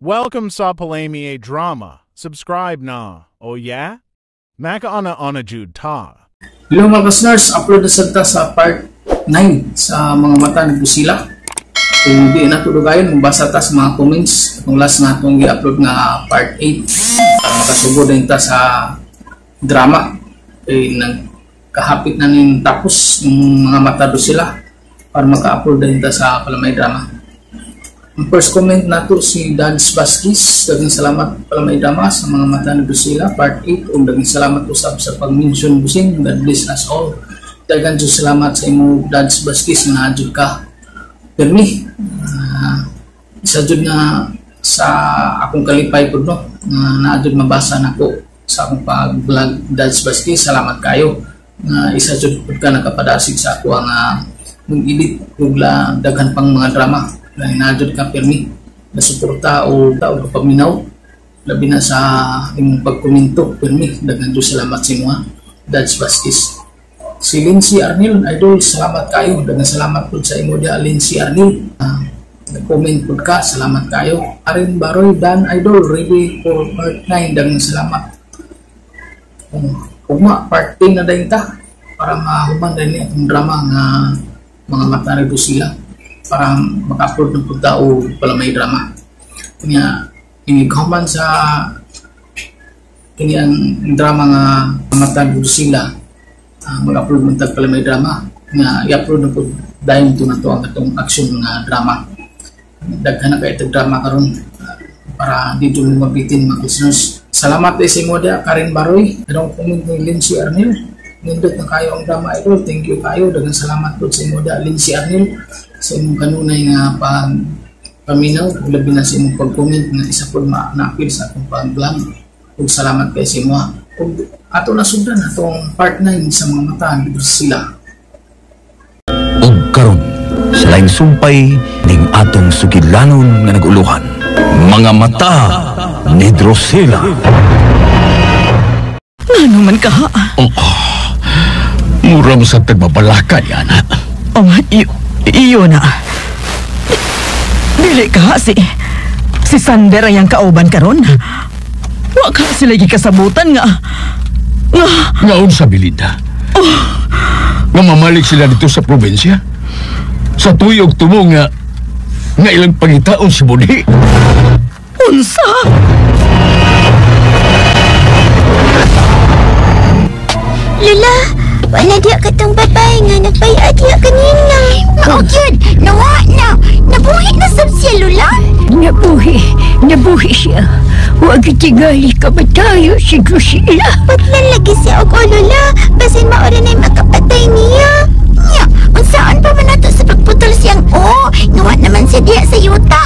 Welcome sa Palamye Drama. Subscribe na. Oh yeah? Makaana ana jud ta. Hello mga listeners, upload na sad ta sa part 9 sa Mga Mata ni Drusilla. Kung di na tudugayon, magbasa ta sa mga comments. Itong last na itong i-upload nga part 8. Para makasugod din ta sa drama. Kay nagkahapit na nin tapos yung Mga Mata Drusilla para maka-upload din ta sa Palamay Drama. Ang first comment nato si Dads Vasquez. Daghang salamat, Palamay Drama, sa Mga Mata ni Drusilla part 8 ug daghang salamat usab sa pag-mention, busing. God bless us all. Daghang jud salamat sa imo, Dads Vasquez, nga naa jud ka. Permi isa jud nga sa akong kalipay pud no nga naa jud mabasa nako sa akong pag-vlog. Dads Vasquez, salamat kayo nga isa jud pud ka nakapadasig sa ako nga mag-edit ug daghan pang mga drama na naa jud ka permi na suporta o o paminaw, labi na sa imong pagkomento permi. Daghan jud salamat sa imo, Dads Vasquez. Si Lindsay Arnil, idol, salamat kayo. Daghang salamat pud sa imo dia, Lindsay Arnil. Nag-comment pud ka, salamat kayo. Arin Baroy Dan, idol, ready for part 9. Daghang salamat. Ugma, part 10 na din ta para mahuman din atong drama nga Mga Mata ni Drusilla para maka-upload ng punta o Palamay Drama. Kanya, ini sa kini ang drama nga Mata ni Drusilla, mag-upload man tag Palamay Drama nga i-upload na po dayon to na to ang atong action nga drama. Daghan na kay itong drama karon para di jud mo mabitin, mga listeners. Salamat sa imo dia, Karen Baroy. Anong comment ni Lindsay Arnil? Nindot na kayo ang drama, idol. Thank you kayo. Daghang salamat po sa imo dia, Lindsay Arnil, sa imong kanunay nga pag paminaw, labi na sa imong pag-comment nga isa po ma naapil sa akong pag-vlog. Ug salamat kay sa imo. Ug ato na sundan atong part 9 sa Mga Mata ni Drusilla. Ug karon sa laing sumpay ning atong sugilanon nga naguluhan, Mga Mata ni Drusilla. Ngano man ka? Oh, mura mo sa tagbabalaka yan. Oh, iyo na. Dili ka si Sander ay ang kauban karon. Wa ka sila gikasabutan nga Ngaon sa Belinda? Nga mamalik sila dito sa probinsya? Sa tuyog tumo nga nga ilang pangitaon si Budi. Unsa? Lula, wala diya katong babae nga nagbayad diya kanina. Mao gyud, nawa na. Nabuhi na sab siya, Lula. Nabuhi, nabuhi siya. Huwag tingali ka ba tayo si Drusilla? Putlan lagi siya og o, Lula. Basin mao ra na'y makapatay niya. Nya, unsaan pa man nato sa pagputol siyang o? Nawa naman siya diya sa yuta.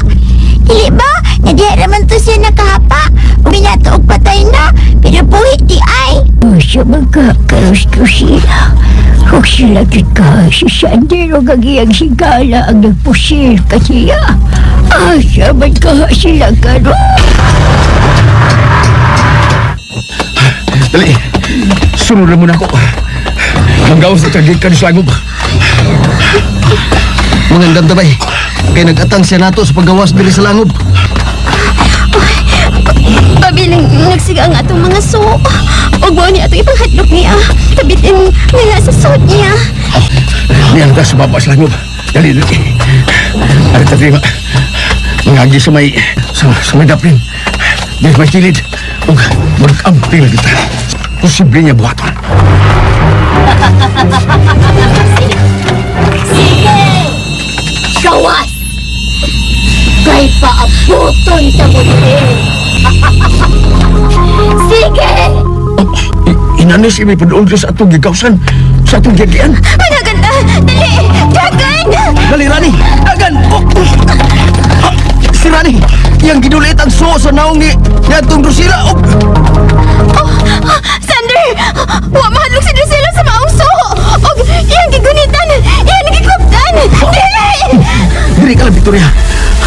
Dili ba? Nga diya raman to siya nakahapa. Uminato og patay na, pero buhi di ay. O siya magkakaros, Drusilla. Huwag sila jud ka si Sandero gagiyang higala ang nagpusil kaniya. Asa man ka sila karon? Dali, sunod na muna ako. Manggawas na tagig ka ni Slagob. Mga tabay, kay nag-atang siya nato sa paggawas diri sa langob. Pabiling nagsiga ang atong mga suo. Ug mo ni atong ipanghadlok niya. Tabitin nga sa suot niya. Niyan ka sa baba sa langob. Dali, dali. Ano ta terima? Mangagi sa may daplin. Di may kilid. Ug mag-amping na kita. Posible niya buhaton. Sige! Gawas! Kay paabuton sa muli. Sige! Inanis imi padulong sa atong gigawsan, sa atong gigian. Panagan na! Dali! Dagan! Dali, Rani! Dagan! Oh! Ah, si Rani! Iyang gidulit ang suo sa naong ni niadtong Drusilla. Oh! Oh, Sander! Wa mahadlok si Drusilla sa maong suo! Og iyang gigunitan! Iyang gikuptan! Dili! Diri ka lang, Victoria.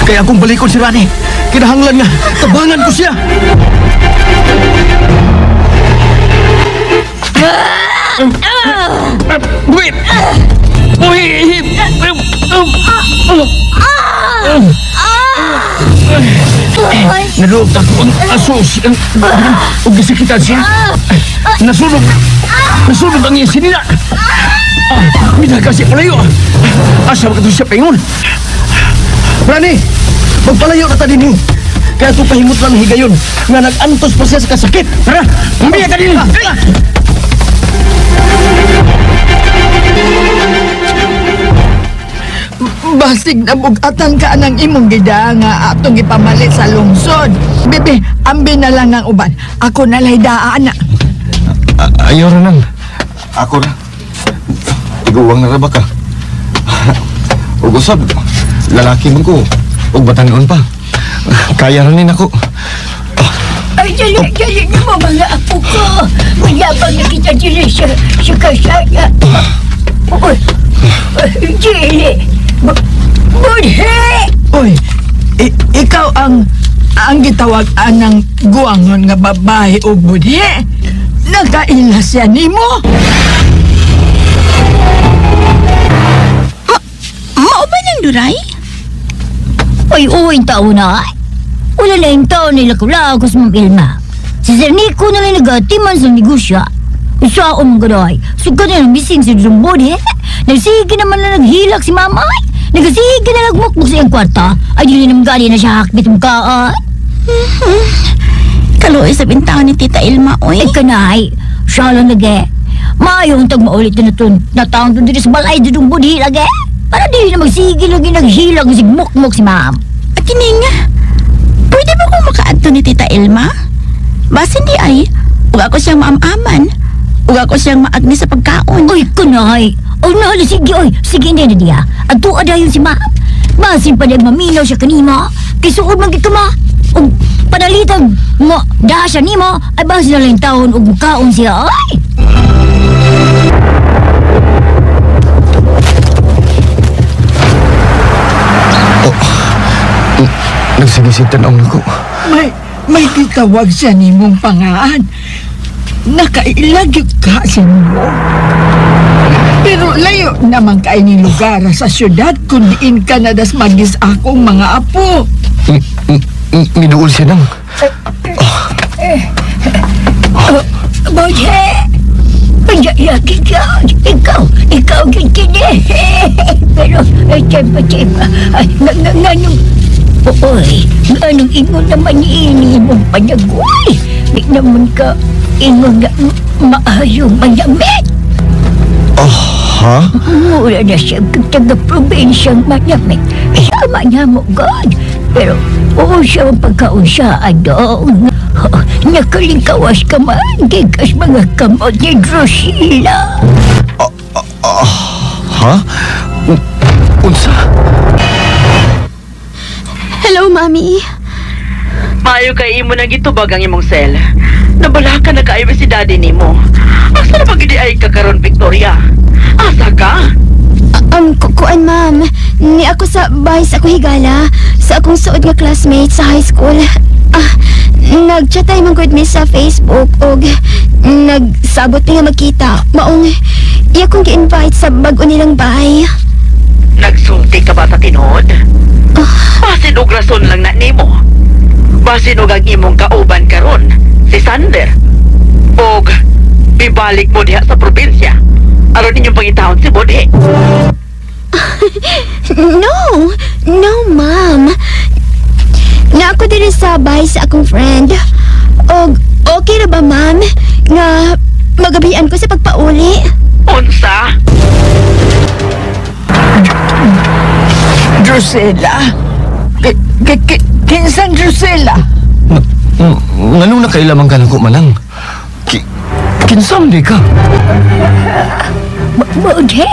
Kaya akong balikon si Rani. Kinahanglan nga, tabangan ko siya. Wait! Wait! Naluog ako ang asos. Ug gisakitan siya. Nasunog. Nasunog ang iyang sinina. Midaka siya palayo. Asa ba ka siya paingon? Rani, magpalayo na ta din eh. Kaya ito pahimot lang higayon nga nag-antos pa siya sa kasakit. Tara, umiya ka din. Basig na bugatan ka ng imong gida nga atong ipamalit sa lungsod. Bebe, ambi na lang ng uban. Ako na lay daan na. Ayaw na nang. Ako na. Iguwang na raba ka. Ug usab, lalaki man ko. Ug batanon pa. Kaya rin ako. Ay, dali, dali na mo mga apo ko. Mayabang na kita dili sa kasaya. Uy, dili. Budhi! Uy, ikaw ang gitawag anang guwangon nga babae o budhi. Nagkaila siya nimo. Mao ba nang duray? Ay, uy, tao na. Wala na yung tao nila kulagos mong Ilma. Si Sir Nico na lang nag-atiman sa negosyo. Usaon mong gaday. Suka na lang mising si Drumbod, eh. Nagsige naman na naghilak si Mama, ay. Nagsige na nagmukmuk sa iyang kwarta. Ay, dili naman gani na siya hakbit mong kaan. Kaluoy sa bintaon ni Tita Ilma, oy. Ay, kanay. Siya lang lagi. Mayong tag maulit na natun. Nataon doon din sa balay Drumbod, lagi. Para dili na magsige lagi naghilak si mukmuk si Ma'am. Kining, pwede ba kong makaadto ni Tita Ilma? Basin di ay, ug ako siyang maam-aman. Ug ako siyang maagni sa pagkaon. Uy, kunay. Uy, nahala, sige, uy. Sige, hindi na diya. At tuwa dayon si Ma'am. Basin pa din maminaw siya kanima. Kisuod man kita ma. Ug panalitan mo, daha siya nimo, ay basin na lang taon ug mukaon siya. Ay! Nagsigisig tanong nako. May gitawag siya nimong pangaan. Nakailagyot ka siya nimo. Pero layo naman kay ni lugar sa syudad kung diin ka na dasmagis akong mga apo. Miduol siya nang. Budhi! Pangyayaki ka! Ikaw kini. Pero, tsempa, ay, nganong, oy, nganong ingon naman ni imong panagway. Di naman ka ingon na maayong manamit. Oh, ha? Mura na siya taga-probinsyang manamit. Sama niya mo, God. Pero, oo siya ang pagkaunsa, adong. Nakalingkawas ka man, gigas mga kamot ni Drusilla. Ha? Unsa? Hello, Mami. Maayo kay imo nang gitubag ang imong sel. Nabalaka na kaayo si daddy nimo. Asa na pagidi ay ka karon, Victoria? Asa ka? Kuan, ma'am. Ni ako sa bahay sa ako higala, sa akong suod nga classmate sa high school. Nag-chat tayo man gud mi sa Facebook og nagsabot mi nga magkita. Maong iya kong gi-invite sa bag-o nilang bahay. Nagsulti ka ba sa tinuod? Basin og rason lang na nimo. Basin og ang imong kauban karon, si Sander. Og ibalik mo diha sa probinsya. Aron ninyong pangitahon si Budhi. No! No, ma'am. Na ako diri sa bahay sa akong friend. Og okay ra ba, ma'am? Nga magabian ko sa pagpauli. Unsa? Drusilla? Kinsan Drusilla? Nganong nakailamang ka nako manang? Kinsam di ka? Budhi!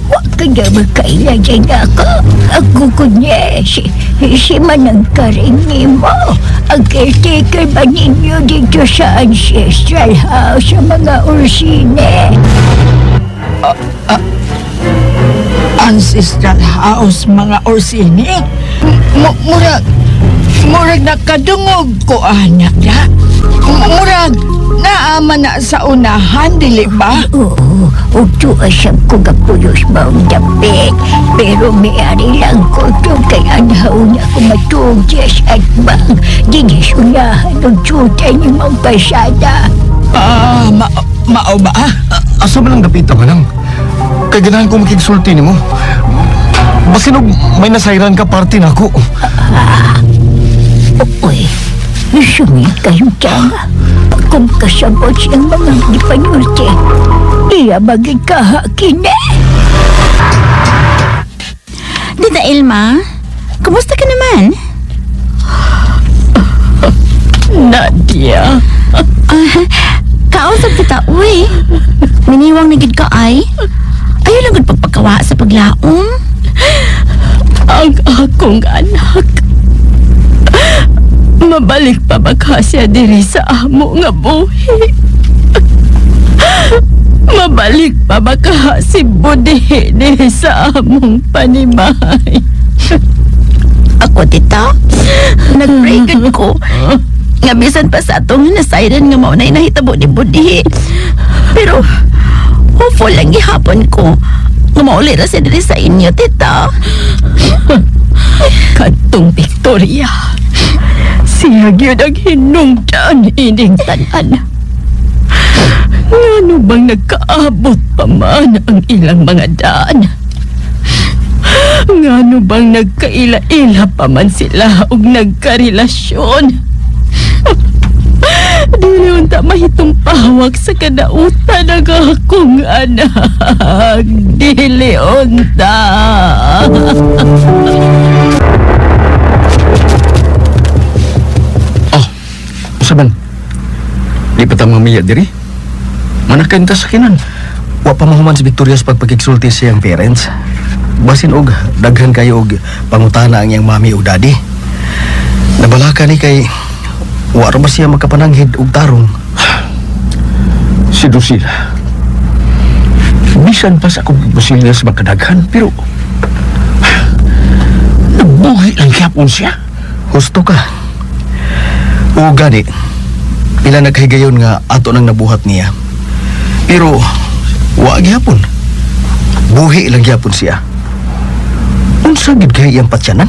Wa ka na magkaila dyan ako. Ako ko niya, si Manang Karing nimo. Ang caretaker ba ninyo dito sa ancestral house sa mga Ursine? Ancestral house, mga Orsini? Murag nakadungog ko, anak na. Murag, Naama na sa unahan, dili ba? Oo, ug tuwa siyang kugapuyos maong dapit. Pero may-ari lang ko ito kay anhaw niya ko matuog diyas at bang dinis unahan og tutay ni maong pasada. Ah, mao ba? Asa man lang dapita ka lang? Kay ganahan ko makigsulti nimo. Basin og may nasayran ka party na ako. Uy, sumi kayong tanga. Kung kasabot siyang mga gipanulti, iya bagay kahakin eh. Tita Elma, kumusta ka naman? Nadia. Kausap kita, uy. Miniwang na gid ka ay. Ayaw lang gud pagpakawa sa paglaom. Ang akong anak. Mabalik pa ba ka siya diri sa amo nga buhi? Mabalik pa ba ka si Budihi diri sa among panimay? Ako, tita, nag-pray gud ko. Nga bisan pa sa atong nasayran nga mao na nahitabo ni Budihi. Pero, hopeful lang gihapon ko nga mauli ra siya diri sa inyo, tita. Kadtong Victoria, siya gyud ang hinungdan ining tanan. Ngano bang nagkaabot pa man ang ilang mga daan? Ngano bang nagkaila-ila pa man sila og nagkarelasyon? Dili unta mahitong pawak sa kadautan ang akong anak. Dili unta. Oh, usa man. Di pa ta mamiya diri. Manakan ta sa kinan. Wa pa mahuman si Victoria sa pagpakigsulti sa iyang parents. Basin og daghan kayo og pangutana ang iyang mami og daddy. Nabalaka ni kay wa ra ba siya makapananghid og tarong. Si Drusilla. Bisan pa sa akong Drusilla sa makadaghan, pero nabuhi lang gyapon siya. Husto ka. O gani, pila nagkahigayon nga ato nang nabuhat niya. Pero wa gyapon. Buhi lang gyapon siya. Unsa gid kay iyang patsyanan?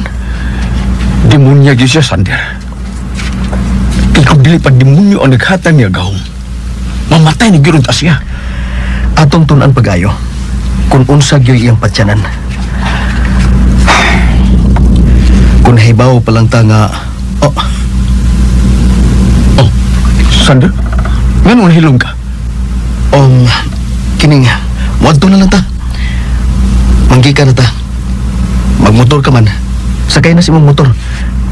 Demonya gyud siya, Sander. Kay kung dili pa demonyo ang naghatag niya gahom, mamatay ni gyud ta siya. Atong tun-an pag-ayo kung unsa gyud iyang patsyanan. Kung nahibaw pa lang ta nga, oh, Oh, Sander, ngano nahilom ka? Kining, muadto na lang ta. Manggi ka na ta. Magmotor ka man. Sakay na si mong motor.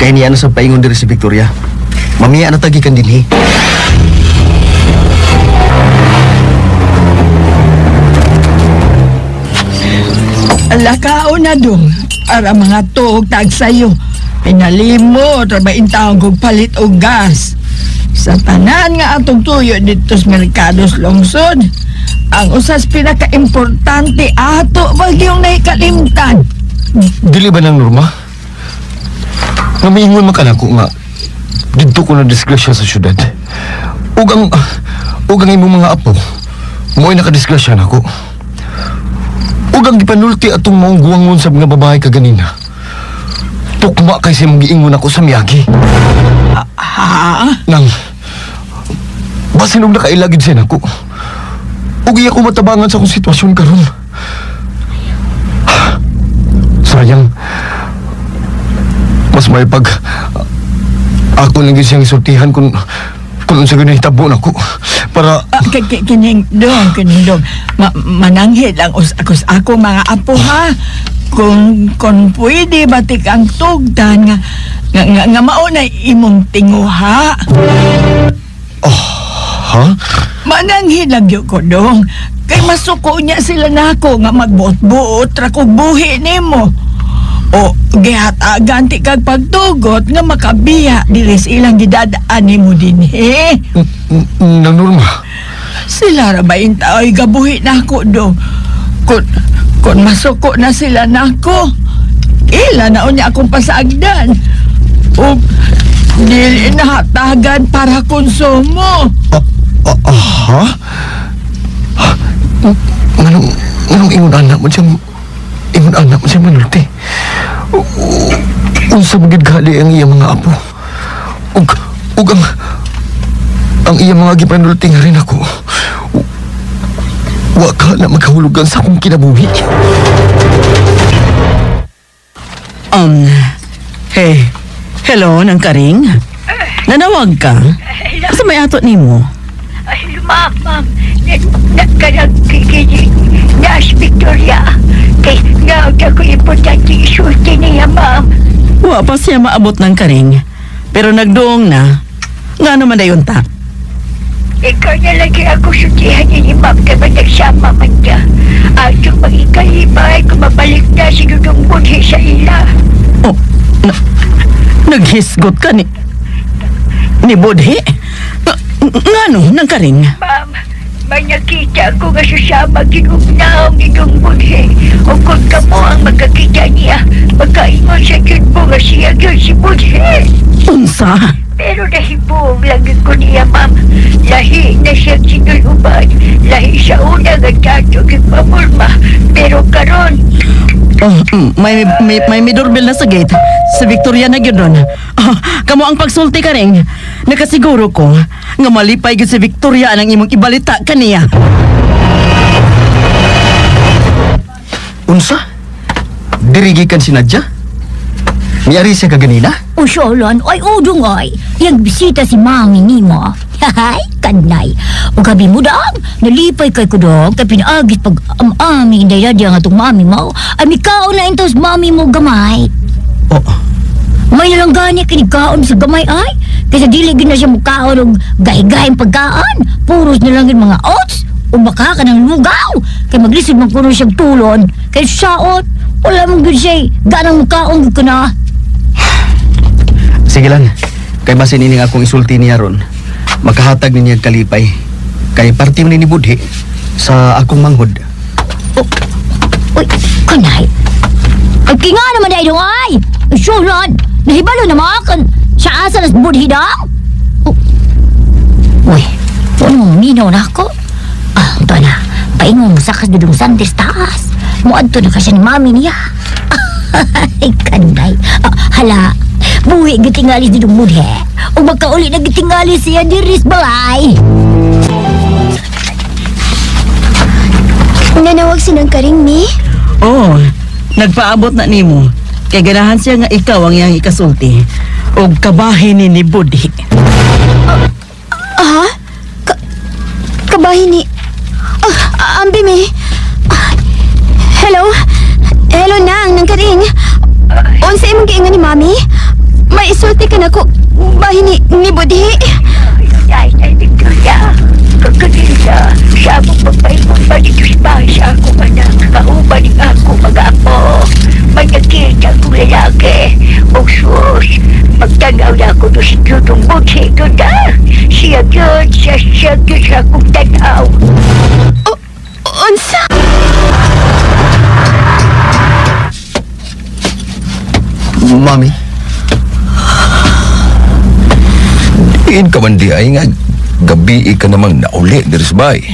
Kay niya na sa paingon diri si Victoria. Mamiya na tagi kan dinhi. Alakaon na dong. Ara mga tuog tag sayo. Pinalimot, rabain taong kong palit og gas. Sa tanan nga atong tuyo dito sa merkado sa lungsod, ang usas pinaka-importante ato bagyong naikalimtan. Dili ba nang Norma? Nga miingon man ka nako nga didto ko na disgrasya sa syudad. Ug ang imong mga apo mo'y nakadisgrasya nako. Ug ang gipanulti atong maong guwangon sa mga babae kaganina. Tukma kay sa imong giingon ako sa miyagi. Ha? Nang basin og nakailagid siya nako. Ug iya ko matabangan sa akong sitwasyon karon. Sayang. Mas may pag ako lang gyud siyang isultihan kung unsa gyud nahitabo nako para Kining dong, kining dong. Mananghid lang us ako mga apo ha. Kung pwede batik ang tugdan nga mao na imong tinguha. Ha? Mananghid lang gyud ko dong. Kay masuko niya sila nako nga magbuot-buot ra kog buhi nimo. O gihatagan ti kag pagtugot nga makabiya diri sa ilang gidadaan nimo dinhi. Nang Norma. Sila ra ba intaoy gabuhi nako dong. Kun masuko na sila nako, ila na unya akong pasaagdan. O dili na hatagan para konsumo. Ha? Nganong ingon anak mo siyang manulti? Unsa man gid gali ang iyang mga apo? Ug ang iyang mga gipanulti nga rin ako. Wa ka na magkahulugan sa akong kinabuhi. Hey, hello, nang karing? Nanawag ka? Asa may ato nimo? Ay, ma'am, ma'am. Nagkaragkikini na si Victoria. Kay naog ako importante isulti niya, ma'am. Wa pa siya maabot ng karing. Pero nagduong na. Nga naman dayon ta? Ikaw na lagi ako sutihan ni ma'am kay managsama man niya. Atong mag-ikalibay kung mabalik na si Dudong Budhi sa ila. Oh, naghisgot ka ni Budhi? Ngano, nang karing? Ma'am, may nakita ko nga susama ginugnaong ni Dudong Budhi. O kung kamo ang magkakita niya, magkaingon sa yun po nga siya yun si Budhi. Unsa? Pero nahibong lagi ko niya, ma'am. Lahi na siya sinuluban. Lahi sa una nga dato gipamulma. Pero karon, Oh, may doorbell na sa gate. Sa Victoria na gyud ron. Oh, kamo ang pagsulti ka ring. Nakasiguro ko nga malipay gyud si Victoria ang imong ibalita kaniya. Unsa? Diri gikan si Nadja? Miari siya kaganina? Usyolan, ay udong ay. Yang bisita si mami nimo. Hay, kanay. O gabi mo dang, nalipay kay ko dong, kay pinaagis pag amami inday na diya nga itong mami mo. Ay mikaon na intos mami mo gamay. Oh. May nalanggani kinikaon sa gamay ay. Kaysa dili gid na siya mukaon og gay-gayang pagkaan. Puros na lang yun mga oats. O baka ka ng lugaw. Kay maglisod man kuno siyang tulon. Kay saot, wala mong gud siya. Ganang mukaon gud ko na. Sige lang. Kay basin ining akong isulti niya ron. Makahatag niya kalipay. Kay parte man ni Budhi sa akong manghod. Oh, uy, kanay. Ay, kinga naman dahil ay. Sulan, nahibalo na mga sa asa nas Budhi daw. Oh. Uy, ano mong minaw na ako? Ah, ito na. Paingon mo sa kasdudong Santes taas. Muadto na ka siya ni mami niya. Ay, kanay. Ah, hala, buhi gitingali si Dudong Budhi. O magkauli na gitingali siya diris balay. Nanawag si nang karing mi? Oh, nagpaabot na nimo. Kay ganahan siya nga ikaw ang iyang ikasulti. Og kabahin ni Budhi. Ha? Kabahin ni... Ambi mi. Hello? Hello nang, nang karing. Unsa imong giingon ni mami? May isulti ka na ko bahin ni Budhi. Ay, ay, Victoria. Kaganina, sa among pagpaingon ba dito sa bahay sa akong anak, kauban ng akong mga apo. May nakita kong lalaki. O sus, magtanaw na ako doon si Dudong Budhi doon na. Siya yun, siya yun sa akong tanaw. Unsa? Mami? Diin ka man di ay nga gabi ka namang nauli diri sa bahay.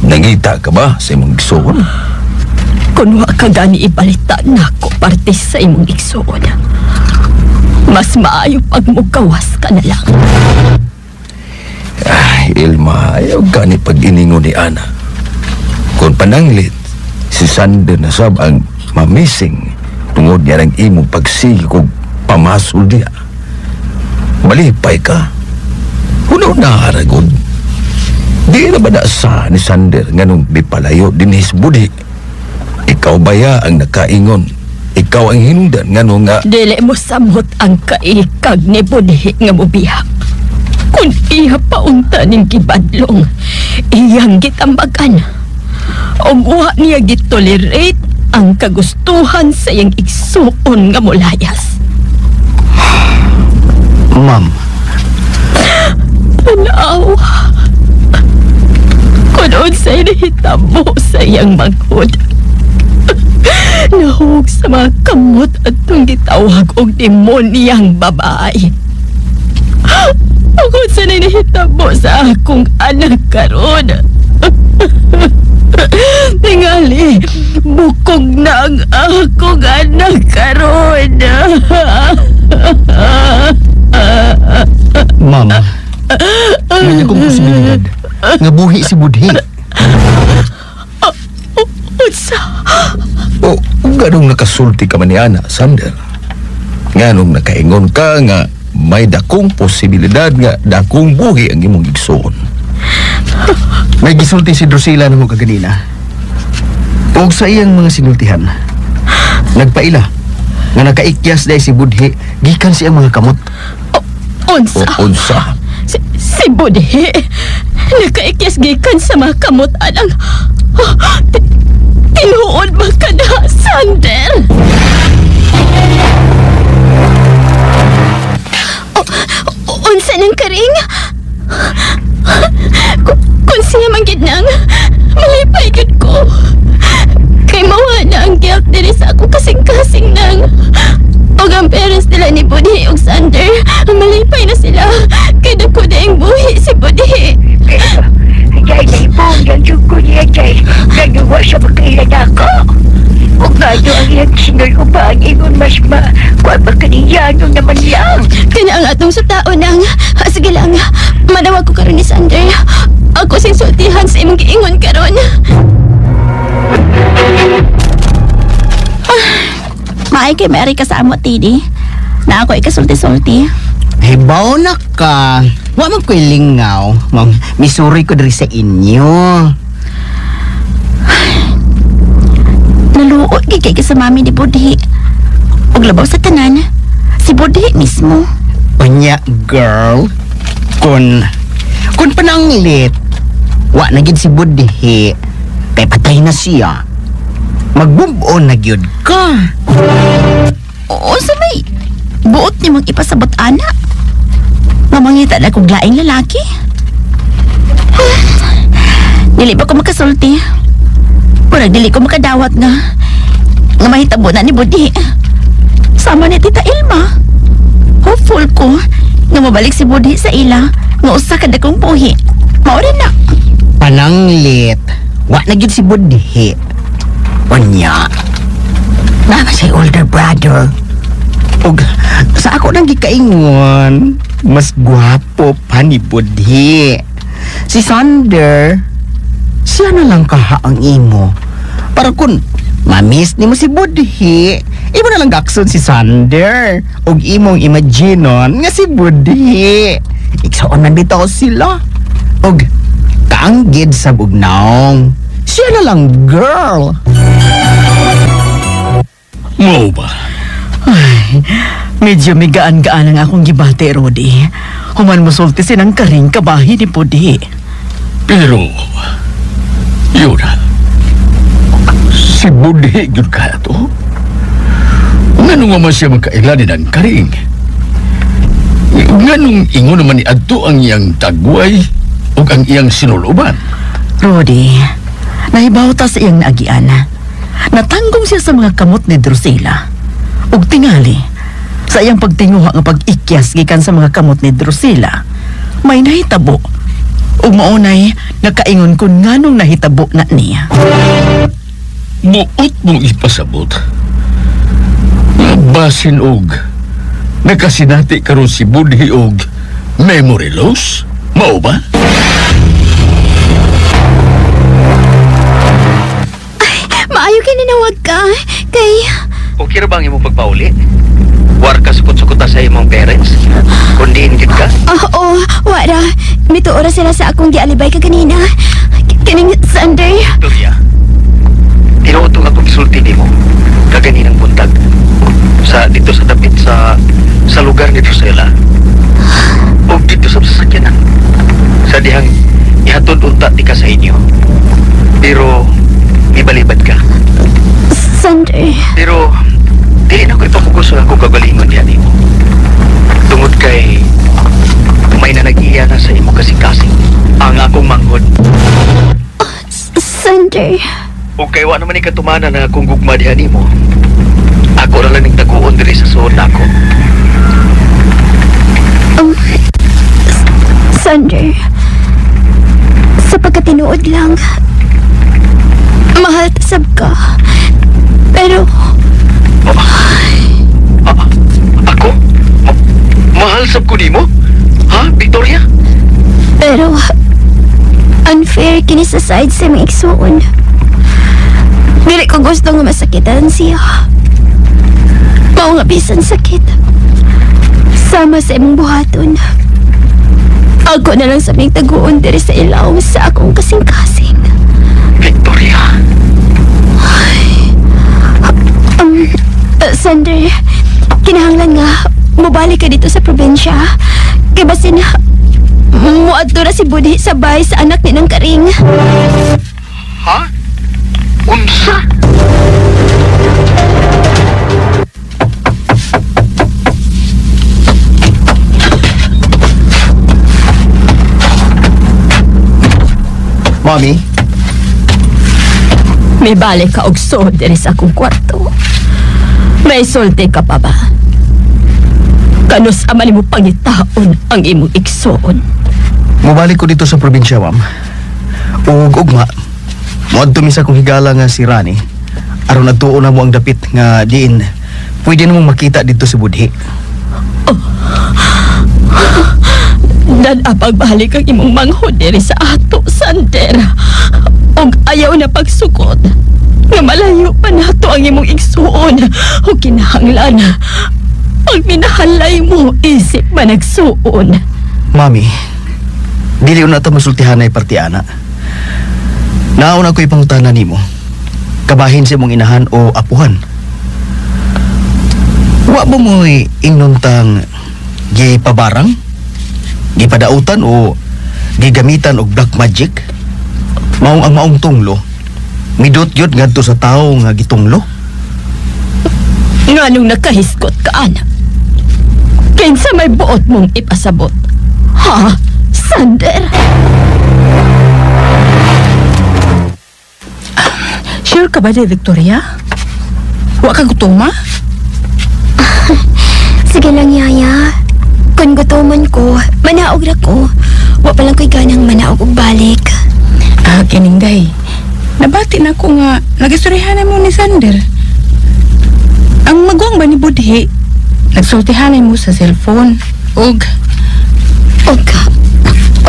Nangita ka ba sa imong igsoon? Kun wa ka gani ibalita nako parte sa imong igsoon. Mas maayo pag mugawas ka na lang. Ay, Ilma, ayaw gani pag-iningon ni Ana. Kung pananglit, si Sander na sab ang mamising tungod niya ng imong pagsige kog pamasol diya. Malipay ka. Hunaw na haragod. Di na ba na sa ni Sander nga nung mipalayo dinhis Budhi? Ikaw baya ang nakaingon? Ikaw ang hinungdan nga nung nga... Dili mo samot ang kaikag ni Budhi nga mobiyak. Kung iya paunta ning gibadlong, iyang gitambagan. Og wa niya gitolerate ang kagustuhan sa iyang igsuon nga molayas. Ma'am. Tanaw. Kung unsay nahitabo sa iyang manghod. Nahug sa mga kamot at itong gitawag og demoniyang babae. Ug unsa na nahitabo sa akong anak karon? Tingali, bukog na ang akong anak karon. Mama, may akong posibilidad nga buhi si Budhi. Unsa? O, ganong nakasulti ka man ni Ana, Sander. Nganong nakaingon ka nga may dakong posibilidad nga dakong buhi ang imong igsoon. May gisulti si Drusilla namo kaganina. Ug sa iyang mga sinultihan, nagpaila nga nakaikyas dahil si Budhi gikan siyang mga kamot. Unsa? O, unsa? Si Budhi nakaikyas gikan sa mga kamot anang. Tinuod ba ka na, Sander? Unsa nang karing? Kung siya man gid nang, malipay gid ko. Kay mawa na ang guilt diri sa akong kasing-kasing nang. Og ang parents nila ni Budhi og Sander, malipay na sila. Kay dako na ang buhi si Budhi. Pero, dahil naibong ang dugo niya dahil nagawa sa makailan ako. Ug nga ang iyang sinulubang ingon mas ma, kuwan ba kaniyano naman lang. Kaya ang atong sa tao nang, sige lang, manawag ko karon ni Sander. Ako sing sultihan sa imong giingon karon. Maay kay Mary ka sa amo, Tidi. Na ako ikasulti-sulti. Hibaw na ka. Wa man ko'y lingaw. Mong misuri ko diri sa inyo. Naluoy gid kay sa mami ni Budhi. Ug labaw sa tanan, si Budhi mismo. Unya, girl. Kun pananglit, wa na gid si Budhi. Kay patay na siya. Magbubon na gyud ka. Oo, sa may buot ni mong ipasabot, ana. Mamangita na kong laing lalaki. Dili ba ko makasulti? Murag dili ko makadawat nga mahitabo na ni Budhi. Sama ni Tita Ilma. Hopeful ko nga mabalik si Budhi sa ila nga usa ka dakong buhi. Maura na. Pananglit, wa na gyud si Budhi. Unya, naa siya older brother. Ug sa ako nang gikaingon, mas gwapo pa ni Budhi. Si Sander, siya na lang kaha ang imo. Para kun mamiss nimo si Budhi, imo na lang gakson si Sander. Ug imong imaginon nga si Budhi. Igsoon man bitaw sila. Ug kaanggid sa bugnaong. Siya na lang, girl. Mao ba? Ay, medyo migaan-gaan ang akong gibati, Rodi. Human mosulti sinang karing kabahi ni Budhi. Pero, yun na. Si Budhi gyud kaya to. Nganong man siya magkailan ng karing? Nganong ingon naman ni adto ang iyang tagway o ang iyang sinuluban? Rodi, nahibaw ta sa iyang naagian. Natanggong siya sa mga kamot ni Drusilla. Ug tingali, sa iyang pagtinguha nga pag-ikyas gikan sa mga kamot ni Drusilla, may nahitabo. Ug maunay, nakaingon kun nganong nahitabo na niya. Buot mong ipasabot. Basin og nakasinati karon si Budhi og memory loss? Mao ba? Maayo kay ninawag ka. Kay... Okay ra ba ang imong pagpauli? War ka sukot-sukot sa imong parents? Kundi gid ka? Oo, wara. Mituo ra sila sa akong gialibay kaganina. Kining Sander. Victoria, tinuod tong akong gisulti nimo kaganinang buntag. Sa dito sa dapit sa lugar ni Drusilla. O dito sa sasakyanan. Sa dihang ihatod unta ti ka sa inyo. Pero ibalibad ka. Sander. Pero dili na ko ipamugos ang akong kagalingon diha nimo. Tungod kay may nanag-iya na sa imo kasing-kasing ang akong manghod. Sander. O kay wa naman ikatumanan na akong gugma diha nimo. Ako ra lang ning taguon diri sa suod nako. tinuod lang. Mahal tasab ka. Pero... Ako? Mahal sab ko nimo? Ha, Victoria? Pero... Unfair kini sa side sa imong igsuon. Dili ko gusto nga masakitan siya. Mao nga bisan sakit. Sama sa imong buhaton. Ako na lang sabing taguon diri sa ilawom sa akong kasing-kasing. Victoria. Ay, Sander, kinahanglan nga mobalik ka dito sa probinsya. Kay basin muadto ra si Budhi sa bahay sa anak ni nang Karing. Ha? Unsa? Mami? May balik ka og suod diri sa akong kwarto. May sulti ka pa ba? Kanus ama nimo pangitaon ang imong igsoon. Mobalik ko dito sa probinsya, ma'am. Ug ugma, moadto mi sa akong higala nga si Rani. Aron adtuon na mo ang dapit nga diin pwede namong makita dito si Budhi. Oh. Dan-a pagbalik ang imong manghod diri sa ato, Sander. Og ayaw na pagsukot. Nga malayo pa nato ang imong igsuon. O kinahanglan, pag minahalay mo, isip managsuon. Mami, dili na ito masultihan ay partiana. Nauna ko'y pangutana nimo. Kabahin sa imong inahan o apuhan. Wa ba mo'y ingnon tang gipabarang, gipadautan o gigamitan og black magic? Maong ang maong tunglo, midot yun ngadto sa tao nga gitunglo. Nganong nakahisgot ka, anak? Kinsa may buot mong ipasabot? Ha, Sander? Sure ka ba, Victoria? Wa ka gutoma? Sige lang, Yaya. Kung gutomon ko, manaog ra ko. Wa pa lang ko'y ganang manaog og balik. Ah, kining day. Nabati na ko nga nagistoryahan mo ni Sander. Ang maguwang ba ni Budhi, nagsultihanan mo sa cellphone. Og... Og...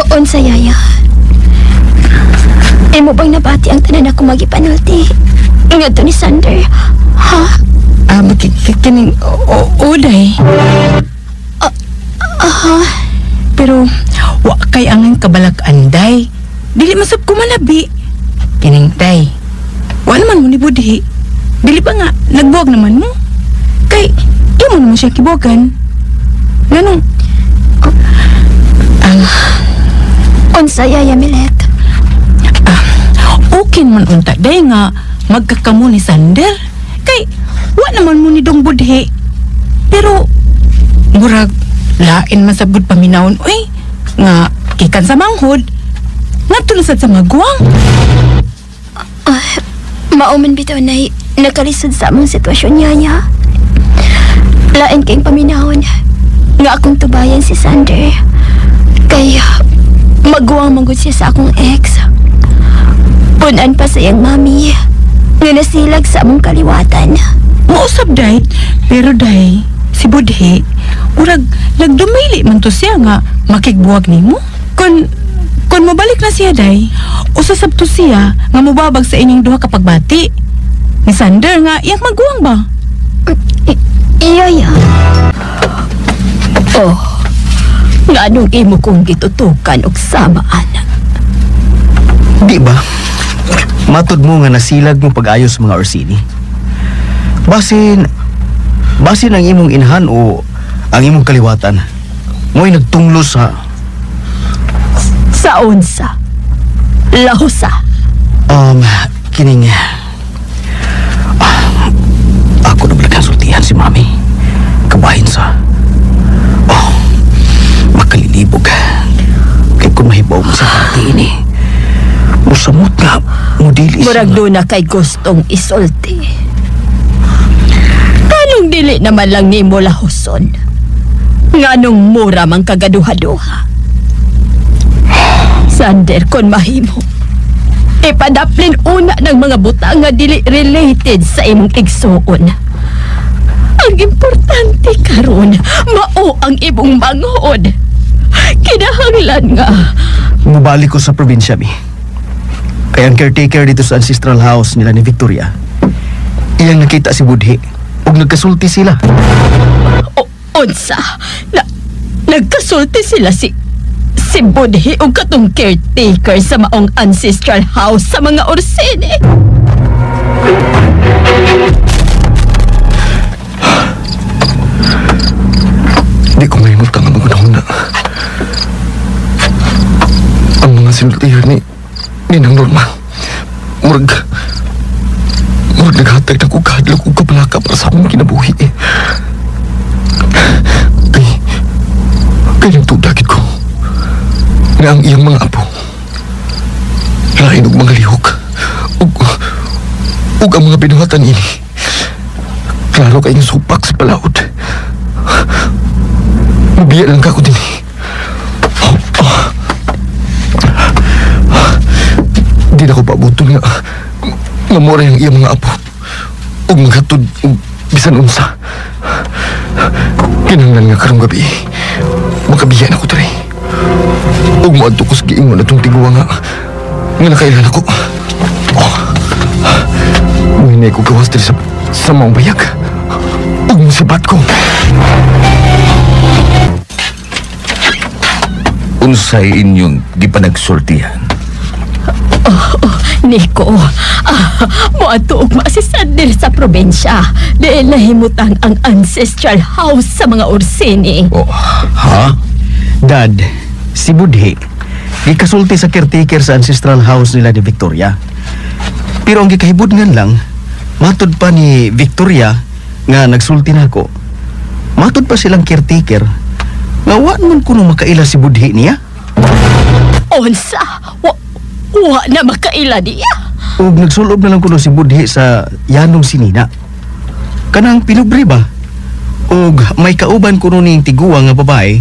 Oon sa Yaya. Imo bang nabati ang tanan ako magipanulti? Ngadto ni Sander, ha? Ah, kining... Oday. Aha. Pero, wa kay angang kabalak-anday. Dili masab ko manabi. Kining day. Wa naman mo ni Budhi. Dili pa nga, nagbuwag naman mo. Kay, imo naman siya kibugan. Ganun. Unsa, Yaya Milet? Okay man unta day nga magkakamo ni Sander. Kay, wa naman mo ni Dong Budhi. Pero, murag, lain man sabod paminawon, uy, nga, kikan sa manghod, ngadto na sad sa maguwang. Mauman bitaw na nakalisod sa among sitwasyon, Yaya. Lain kayong paminahon nga akong tubayan si Sander. Kay maguwang manggod siya sa akong ex. Punan pa sa iyang mami nga nasilag sa among kaliwatan. Mausap, day. Pero, day, si Budhi, murag nagdumili man to siya nga makigbuwag nimo. Kun mobalik na siya, day, usasab to siya nga mobabag sa inyong duha kapagbati. Ni Sander nga iyang maguwang ba? Iya, ya. Oh, nganong imo kong gitutukan og sama, anak? Di ba? Matod mo nga nasilag mo pag-ayos mga Orsini. Basin ang imong inahan o ang imong kaliwatan, mo'y nagtunglo sa... Sa unsa? Lahusa? Kining... Ako na balagang sultihan si Mami. Kabahin sa... Oh, makalilibog. Kaya kung mahibaw mo sa pati ini, musamot nga, mudili siya. Murag doon na kay gustong isulti. Kanong dili naman lang nimo lahuson? Nganong mura mang kagaduha-duha? Sander, kung mahimo, Ipadaplin una ng mga butang nga dili related sa imong igsuon. Ang importante karon, mao ang imong manghod. Kinahanglan nga. Mubalik ko sa probinsya, mi. Kaya ang caretaker dito sa ancestral house nila ni Victoria, iyang nakita si Budhi ug nagkasulti sila. Unsa? Nagkasulti sila si Budhi ug katong caretaker sa maong ancestral house sa mga Orsini. Di ko mahimutang ang mga na. Ang mga sinultihan ni Ninang Norma, murag naghatag na kong kahadlok ug kabalaka para sa akong kinabuhi. Kay nagtudagit ko nga ang iyang mga apo lain og mga lihok ug ang mga binuhatan ini klaro kayong supak sa palaod. Mubiya lang ka ko din. Di na ko paabutol nga mura yung iyang mga apo ug maghatod og bisan unsa. Kinahanglan nga karong gabi makabiyan ako diri ug moadto ko sa giingon atong tiguwa nga nakailan ako. Muhinay ko gawas diri sa maong bayag ug musibat ko. Unsay inyong gipanagsultihan? Nico, moadto og si Sander sa probinsya. Dahil nahimutang ang ancestral house sa mga Orsini. Oh, ha? Dad, si Budhi, gikasulti sa caretaker sa ancestral house nila ni Victoria. Pero ang gikahibudngan lang, matod pa ni Victoria nga nagsulti na ako. Matod pa silang caretaker nga wa man kuno makaila si Budhi niya. Unsa? Wa na makaila niya. Ug nagsulob na lang kuno si Budhi sa yanong sinina. Kanang pinubre ba? Ug may kauban kuno ning tiguwa nga babae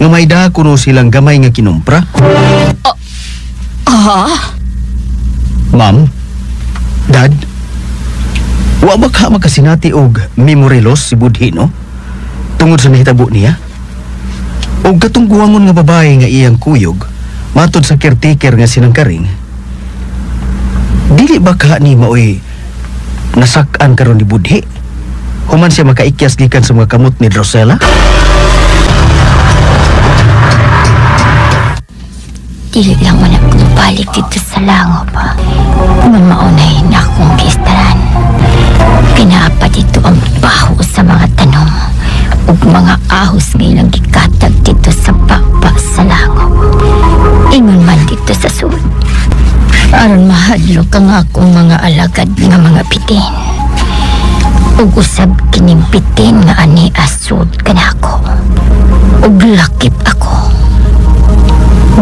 nga may daha kuno silang gamay nga kinumpra. Ma'am, Dad, wa ba ka makasinati og memory loss si Budhi, no? Tungod sa nahitabo niya? Og katong guwangon nga babae nga iyang kuyog, matod sa caretaker nga sinangkaring, dili ba ka ni maoy nasak-an karon ni Budhi? Human siya makaikyas gikan sa mga kamot ni Drosela? Dili lang man ako balik dito sa langob. Nga maunay na akong gistaran. Pinapa dito ang baho sa mga tanom ug mga ahos nga ilang gikatag dito sa baba sa langob. Ingon man dito sa sud. Aron mahadlok ang akong mga alagad nga mga bitin. Ug usab kining bitin nga ani asud kanako. Ug lakip ako.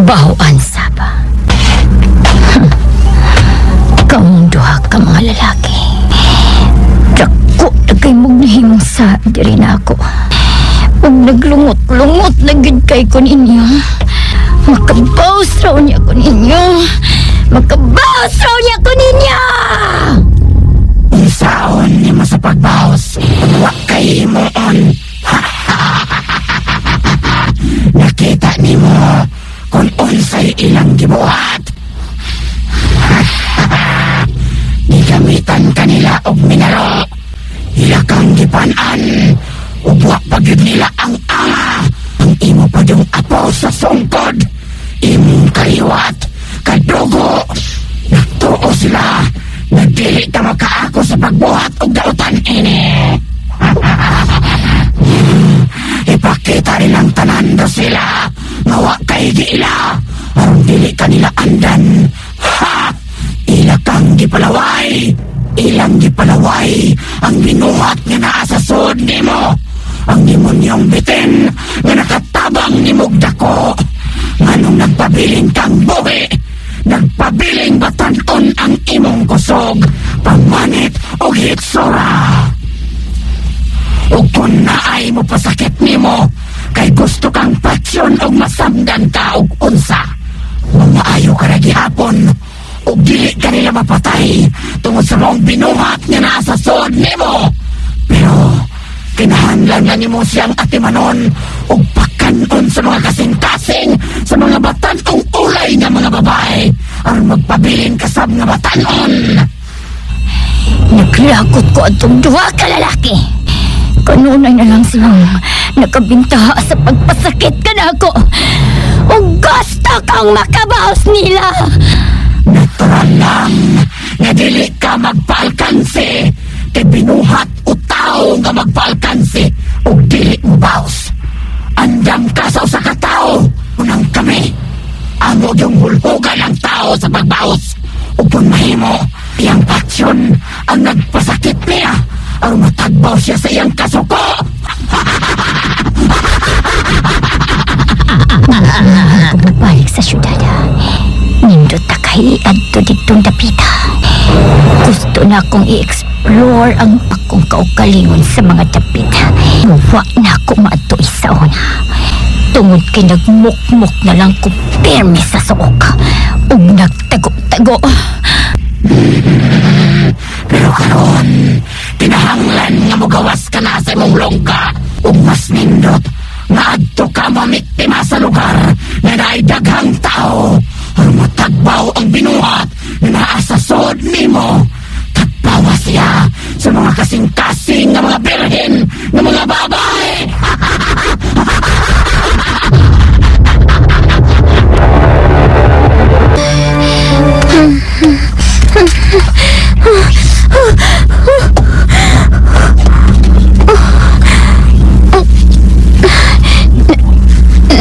Bahuan saba. Kamong duha ka mga lalaki. Dako na kay mong nahimong sa diri na ako. Ug naglungot-lungot na gid kay ko ninyo. Makabaws raw niya ko ninyo. Makabaws raw niya ko ninyo! Unsaon nimo sa pagbaws? Wa kay himuon. Nakita nimo kung unsay ilang gibuhat. Gigamitan kanila og minaro. Ila kang gipan-an. Ug wa pa gyud nila ang anga. Ang imo pa yung apo sa sungkod. Imong kaliwat, kadugo. Nagtuo sila. Nagdili ta makaako sa pagbuhat og dautan ini. Ipakita nilang tanan do sila. Nga wa kay giila. Aron dili kanila andan. Ha! Ila kang gipalaway. Ilang gipalaway ang binuhat nga naa sa sud nimo. Ang demonyong bitin nga nakatabang nimog dako. Nganong nagpabiling kang buhi, nagpabiling batanon ang imong kusog, pangmanit og hitsura. Ug kung naay mo pasakit nimo, kay gusto kang patsyon og masamdan ka og unsa. Mamaayo ka na gihapon, Ug dili ka nila mapatay tungod sa maong binuhat nga naa sa suod nimo. Pero kinahanglan lang nimo siyang atimanon ug pakanon sa mga kasing-kasing sa mga batan-ong ulay nga mga babae aron magpabilin kasab nga batan-on. Naglakot ko atong duha ka lalaki. Kanunay na lang silang nakabintaha sa pagpasakit ka na ako. Ug gusto kong makabaos nila. Natural lang nga dili ka magpaalkanse kay binuhat o tao nga magpaalkanse ug dili mo baos. Andam ka sa usa ka tawo, unang kami. Amo yung hulhugan ang tao sa pagbaos. Ug kung mahimo, iyang paksyon ang nagpasakit niya aron matagbaw siya sa iyang kasuko. Kung magbalik sa syudad, nindot na kay adto ditong dapita. Gusto na akong i-explore ang akong kaugalingon sa mga dapit. Wa na ako maadto sa una. Tungod kay nagmukmuk na lang ko pirmi sa suok ug nagtago-tago. Pero karon, kinahanglan nga mogawas ka na sa imong longga ug mas nindot nga adto ka mamiktima sa lugar nga naay daghang tao aron matagbaw ang binuhat nga naa sa suod nimo. Tagbawa siya sa mga kasing-kasing nga mga birhen nga mga babae.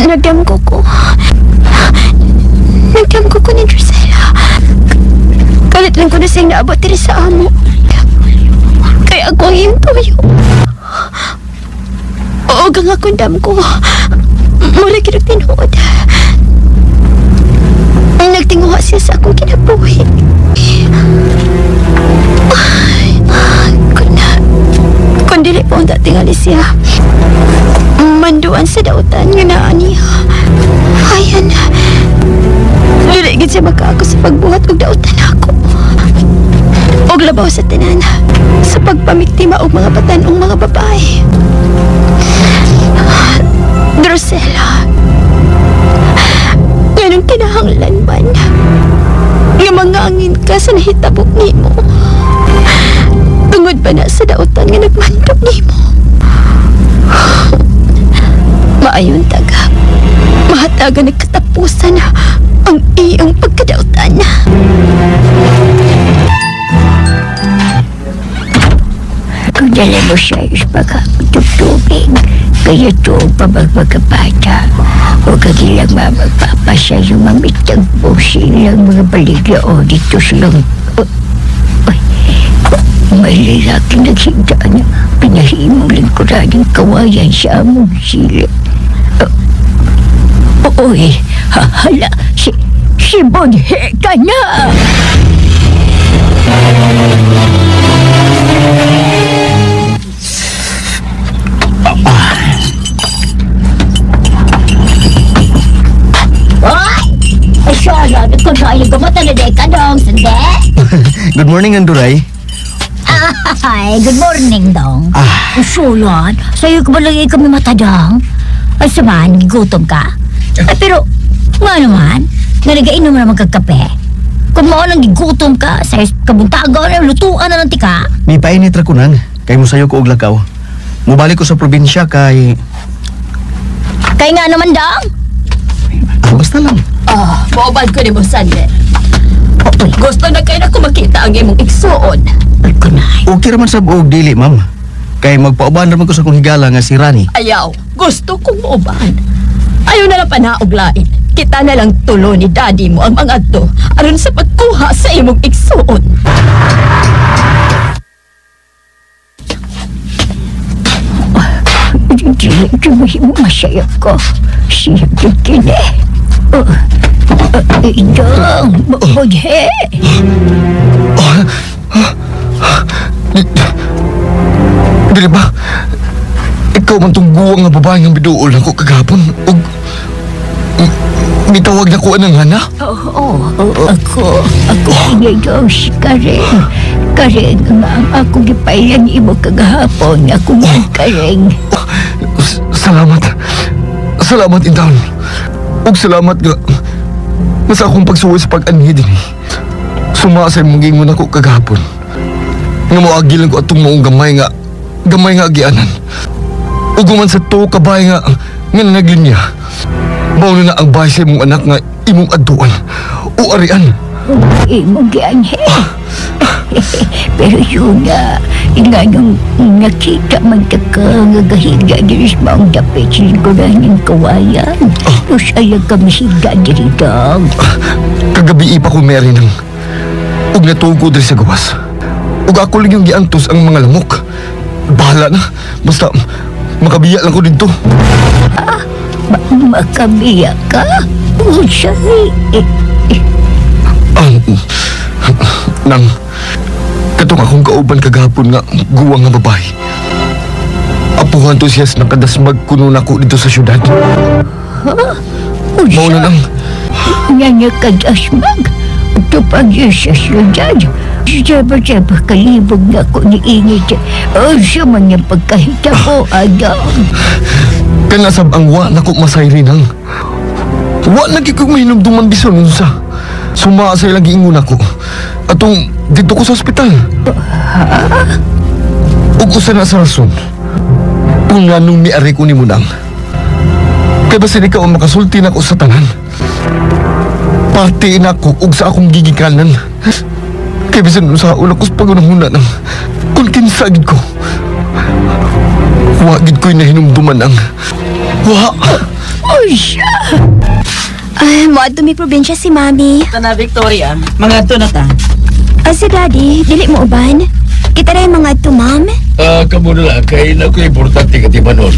Nagdamgo ko. Nagdamgo ko ni Drusilla. Kalit lang ko na siyang naabot diri sa amo. Kaya ako ang iyong tuyo. Og ang akong damgo, mura gyud og tinuod. Nagtinguha siya sa akong kinabuhi. Kung dili pa unta tingali siya, manduan sa dautan nga naa niya. Ayan, dili gid siya makaako sa pagbuhat og dautan ako. Og labaw sa tanan, sa pagpamiktima og mga batan-ong mga babae. Drusilla, nganong kinahanglan man nga mangangin ka sa nahitabo nimo? Tungod ba na sa dautan nga nagmandok nimo? Maayon taga, mahatagan nagkatapusan ang iyong pagkadautan. Kung dala mo siya pagkatubig, kaya ito pamagmagabata. Huwag kang ilang mamagpapasa yung mamitagpo silang mga baligya o dito silang... Ay, may lalaki naghinda na pinahimong lingkuran ng kawayan sa among sila. Uy, hala, si Budhi ka na! Good morning, Anduray. Ay, good morning, Dong. Usulan, sa'yo ka ba lagi kami matadang? Ay, saman, gutom ka. Ay, pero, nga naman, nga nagainom na magkakape. Kung mao lang gigutom ka, sa kabuntagan, lutuan na lang tika. May painit ra ko nang, kay mo sayo ko og lakaw. Mubalik ko sa probinsya kay... Kay nga naman, Dong? Ah, basta lang. Ah, maubad ko ni mo, Sander. Gusto na kayo na kumakita ang imong igsuon. Okay raman sa buog dili, ma'am. Kay magpauban raman ko sa kong higala nga si Rani. Ayaw, gusto kong mauban. Ayaw na lang panauglain. Kita na lang tulo ni daddy mo ang mga adto aron sa pagkuha sa imong igsuon. Dili, masaya ko. Siya kini. Idong, Budhi. Dili ba? Ikaw man tong guwang nga babae nga biduol ako kagapon. Mitawag na ko anang hana? Oo, ako Diyos, Kareng. Kareng, nga ang ako gipailan imo kagahapon. Ako nga, Kareng. Salamat. Salamat, Intan. Ug salamat nga sa akong pagsuway sa pag-anhi din. Suma sa imong gingon ako kagahapon. Nga moagi lang ko atong maong gamay nga agianan. Ug man sa tuo ka bahay nga naglinya. Mao na ang bahay sa imong anak nga imong adtuan o arian. Imong gianhi. Pero yun na, nga nung nakita man ta ka nga gahiga diri sa maong dapit sa lingkuran ng kawayan. Tapos ayaw ka masiga diri dog. Kagabi pa ko Mary nang ug natugo diri sa gawas. Ug ako lang yung giantos ang mga lamok. Bahala na, basta makabiya lang ko dito. Makabiya ka? Usay. Nang, katong akong kauban kagahapon nga guwang nga babae. Apuhan to siya sa nakadasmag kuno nako dito sa syudad. Ha? Mao na lang. Nga nakadasmag? Tupag siya sa syudad. Saba-saba kalibog na ko ni Init. O siya man yung pagkahita ko, Adam. Kanasab ang wa na ko masayri nang. Wa na kikog mahinumduman bisan unsa. Sumaa sa ilang giingon ako. Atong dito ko sa ospital. Ha? Ug usa na sa rason. Kung nganong miari ko ni mo nang. Kay basin ikaw ang makasulti na ko sa tanan. Parte na ko ug sa akong gigikanan. Kay bisan unsa una ko sa pagunahuna nang kung kinsa gid ko. Wa gid ko'y nahinumduman ang wa. Uy, siya! Ay, moadto mi probinsya si Mami. Ito na, Victoria. Mangadto na ta. Si Daddy, dili mo uban. Kita na yung mga adto, Ma'am. Kamo na lang, kay na ko importante katibanon.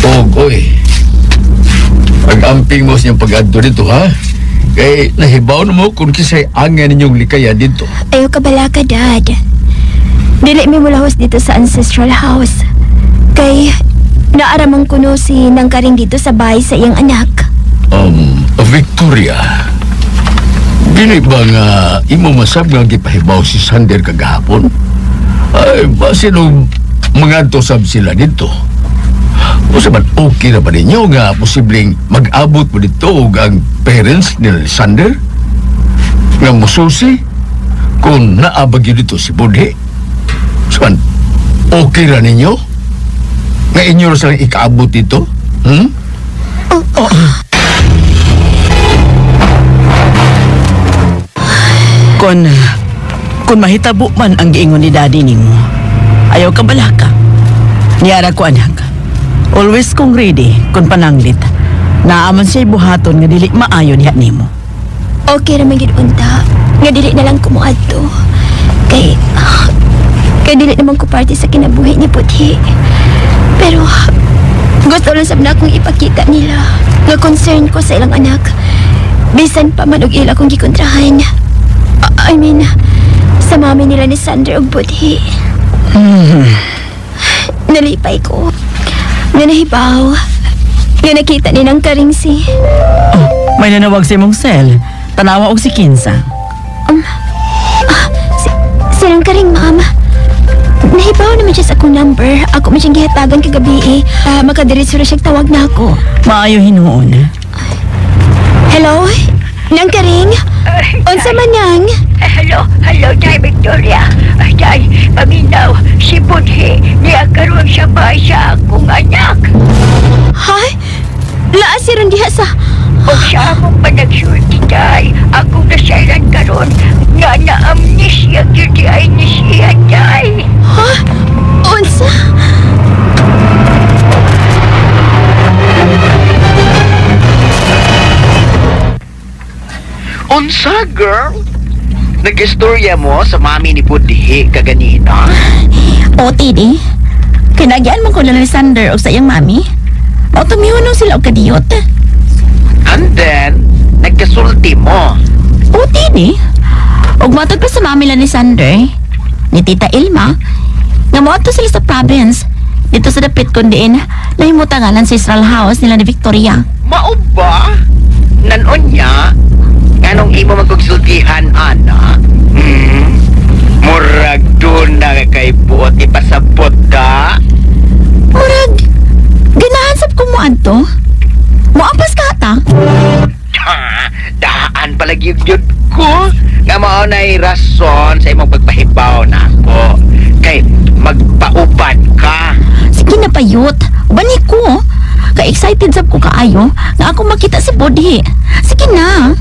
Og, oy. Pag-amping mo sa iyong pag-adto dito, ha? Kay nahibaw na mo kung kisay angay ninyong likaya dito. Ayaw ka bala ka, Dad. Dili mi mulahos dito sa ancestral house. Kay naaramang kuno si nang karing dito sa bahay sa iyang anak. Victoria, dili ba nga imo masab nga gipahibaw si Sander kagahapon? Ay, basin og mangadto sab sila dito. Usa man okay na ba ninyo nga posibleng mag-abot mo dito og ang parents ni Sander? Nga mususi kung naabag yun dito si Budhi? Usa man okay ra ninyo? Nga inyo ra silang ikaabot dito? Hmm? Oh. Kung mahitabo man ang giingon ni Daddy nimo, ayaw ka balaka. Niyara ko anak. Always kong ready kung pananglit. Naaman siya'y buhaton nga dili maayo diha nimo. Okay ra man gid unta. Nga dili na lang kumuadto. Kay dili naman ko parte sa kinabuhi ni Puti. Pero gusto lang sab na akong ipakita nila nga concern ko sa ilang anak. Bisan pa man og ila kong gikontrahan. I mean, sa mami nila ni Sander og Budhi. Nalipay ko. Nga nahibaw. Nga nakita ni nang karing si... Oh, may nanawag si mong sel. Tanawa og si Kinsa. Si nang karing, ma'am. Nahibaw naman siya sa akong number. Ako man siyang gihatagan kagabi eh. Makadiretso ra siyang tawag na ako. Maayo hinuon. Hello? Nang karing? Unsa man nang? Hello, hello, Day Victoria. Day, paminaw, si Budhi, niya karon sa bahay sa akong anak. Ha? Laa si ron diha sa... O sa akong panagsulti, Day, akong nasailan karon nga na-amnesia gyud di ay ni siya, Day. Ha? Unsa? Unsa, girl? Nag-istorya mo sa mami ni Budhi kaganina? O, Tidi. Kinagyan mo ko na ni Sander o sa iyang mami. Mautumihunong sila o kadiyot. And then, nagkasulti mo. O, Tidi. Ug matod pa sa mami lang ni Sander, ni Tita Ilma, nga moadto sila sa province. Dito sa dapit kundiin, nahimutangan ang ancestral house nila ni Victoria. Mao ba? Nanon niya? Anong imo magkugsultihan, ana? Murag doon na kay buot ipasabot ka? Murag, ganahan sab ko mo adto? Moampas ka ta? Daan pala gyud ko. Nga mao na'y rason sa imong pagpahibaw na ako. Kay magpauban ka. Sige na payot. Bani ko. Ka-excited sab ko kaayo nga ako makita si Budhi. Sige na.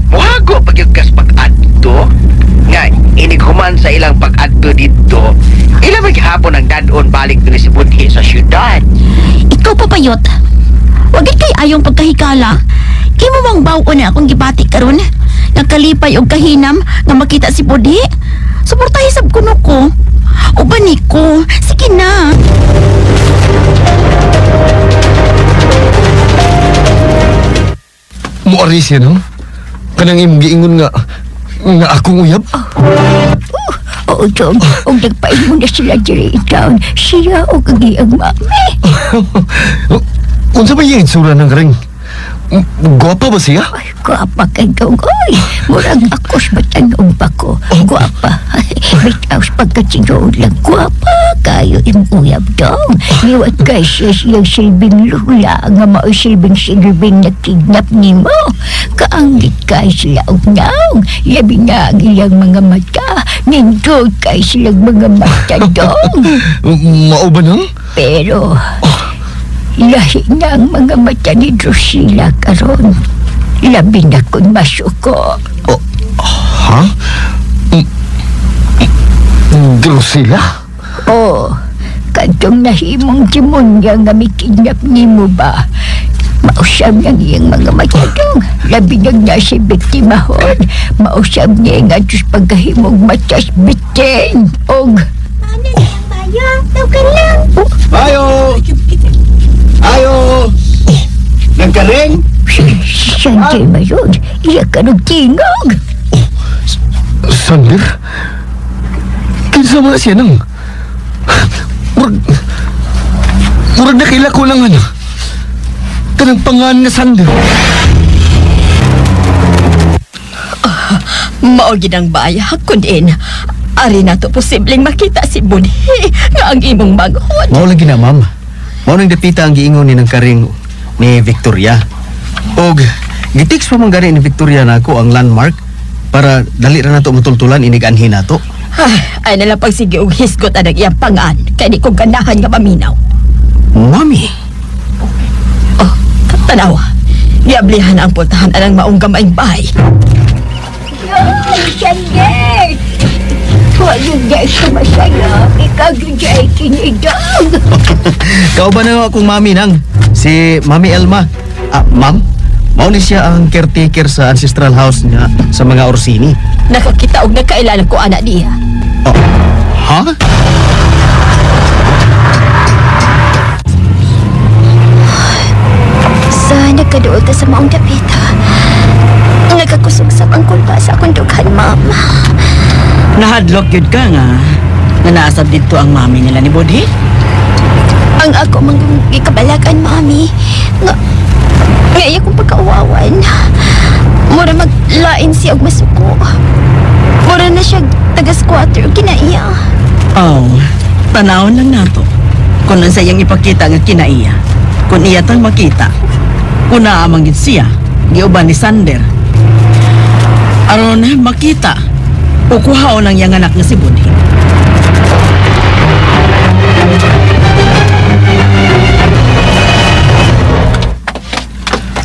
Muhago pag yung kas pag-adto. Nga, inighuman sa ilang pag-adto dito, ilang maghapon ang dadon balik diri si Budhi sa syudad. Ikaw pa payot. Wagit kay ayong pagkahikala. Kimo mang baw-on na akong gibati karon. Nakalipay og kahinam nga makita si Budhi. Suportahi sab kuno ko. Uban ni ko. Sige na. Muari siya, no? Kanang imong giingon nga akong uyab? Oo, Tom. Og nagpaingon na sila diri in town. Siya o kagiyang mami. Unsa ba yung itsura ng ring? Gwapa ba siya? Ay, gwapa kay dong. Oy, murag akos batanog pa ko. Gwapa. Bitaw sa pagkatinuod lang. Gwapa kayo imong uyab dong. Liwat kay siya siyang silbing lula nga mao'y silbing-silbing na kidnap nimo. Kaanggit kay sila og naong. Labi na ang ilang mga mata. Nindot kay silang mga mata dong. Mao ba nang? Pero lahi na ang mga mata ni Drusilla karon. Labi na kung masuko. Oh, ha? Drusilla? Oo. Kantong nahimong demonya nga mikidnap nimo ba? Mausab niyang iyang mga mata dong. Labi nang nasa biktimahon. Mausab niya nga Diyos pagkahimong matas bitin. Og... Bayo, tawgan lang. Bayo! Ayo! Nagkaring? Sander ba yun? Iya ka ng tingog. Sander? Kinsa man siya nang? Murag nakila ko lang ano. Kanang pangan nga Sander. Mao gid ang baya kundin. Ari na to posibleng makita si Budhi nga ang imong manghod. Mao lagi na, ma'am. Mao nang dapita ang giingon ni ng karing ni Victoria. Og gitext pa man gani ni Victoria nako ang landmark para dali ra nato matultulan inig anhin nato. Ay nalang pagsige og hisgot anang iyang pangan kay di ko ganahan nga maminaw. Mami. Oh, tanawa. Giablihan ang pultahan anang maong gamayng bahay. Ay, Sander! Huwag yung dahil sumasaya. Ikaw yung dahil kinidog. Kau ba na akong mami nang? Si Mami Elma. Ah, ma'am? Mao ni siya ang caretaker sa ancestral house niya sa mga Orsini. Nakakita og nakailala ko anak niya. Oh, ha? Sa nagkaduol ta sa maong dapita. Nagkakusog-sab ang kulpa sa akong dughan, ma'am. Nahadlok yun ka nga. Nga naasab dito ang mami nila ni Budhi. Ang ako mang gikabalakan, mami. Nga iya kong pagkauwawan. Mura maglain siya og masuko. Mura na siya taga-squatter og kinaiya. Oh, tanawon lang nato. Kung unsa iyang ipakita nga kinaiya. Kung iya tang makita. Kung naamang gid siya, giuban ni Sander. Aron makita, ukuhaon ang iyang anak nga si Budhi.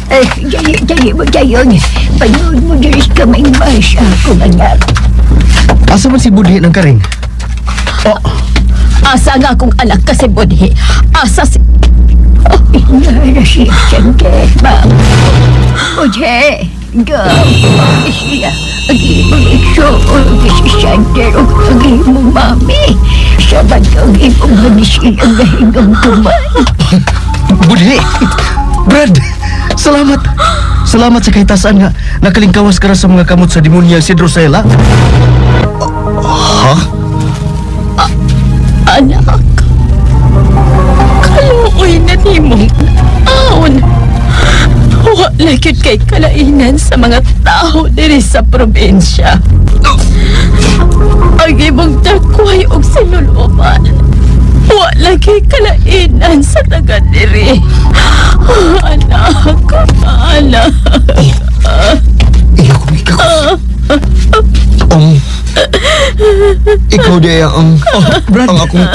Eh, dali mo dayon. Panood mo dali sa kamay mas akong anak. Asa man si Budhi ng karing? Oh, asa nga akong anak ka si Budhi? Asa si... Oh, inara siya, Sander, ma'am. Budhi, daw, siya. Ang imong igsuon si Sander o ang imong mami. Sabad ang imong manisilang nahinumduman. Budhi! Brad! Salamat! Salamat sa kahitasan nga nakalingkawas ka ra sa mga kamot sa demonya si Drusilla. Ha? Anak, kaluoy na nimong taon. Wala gyud kay kalainan sa mga tao diri sa probinsya. Ang imong dakway og sinuloman, wala kay kalainan sa taga diri. Anak, anak. Iya ko mikakos. Ikaw di ang Brad. Ang akong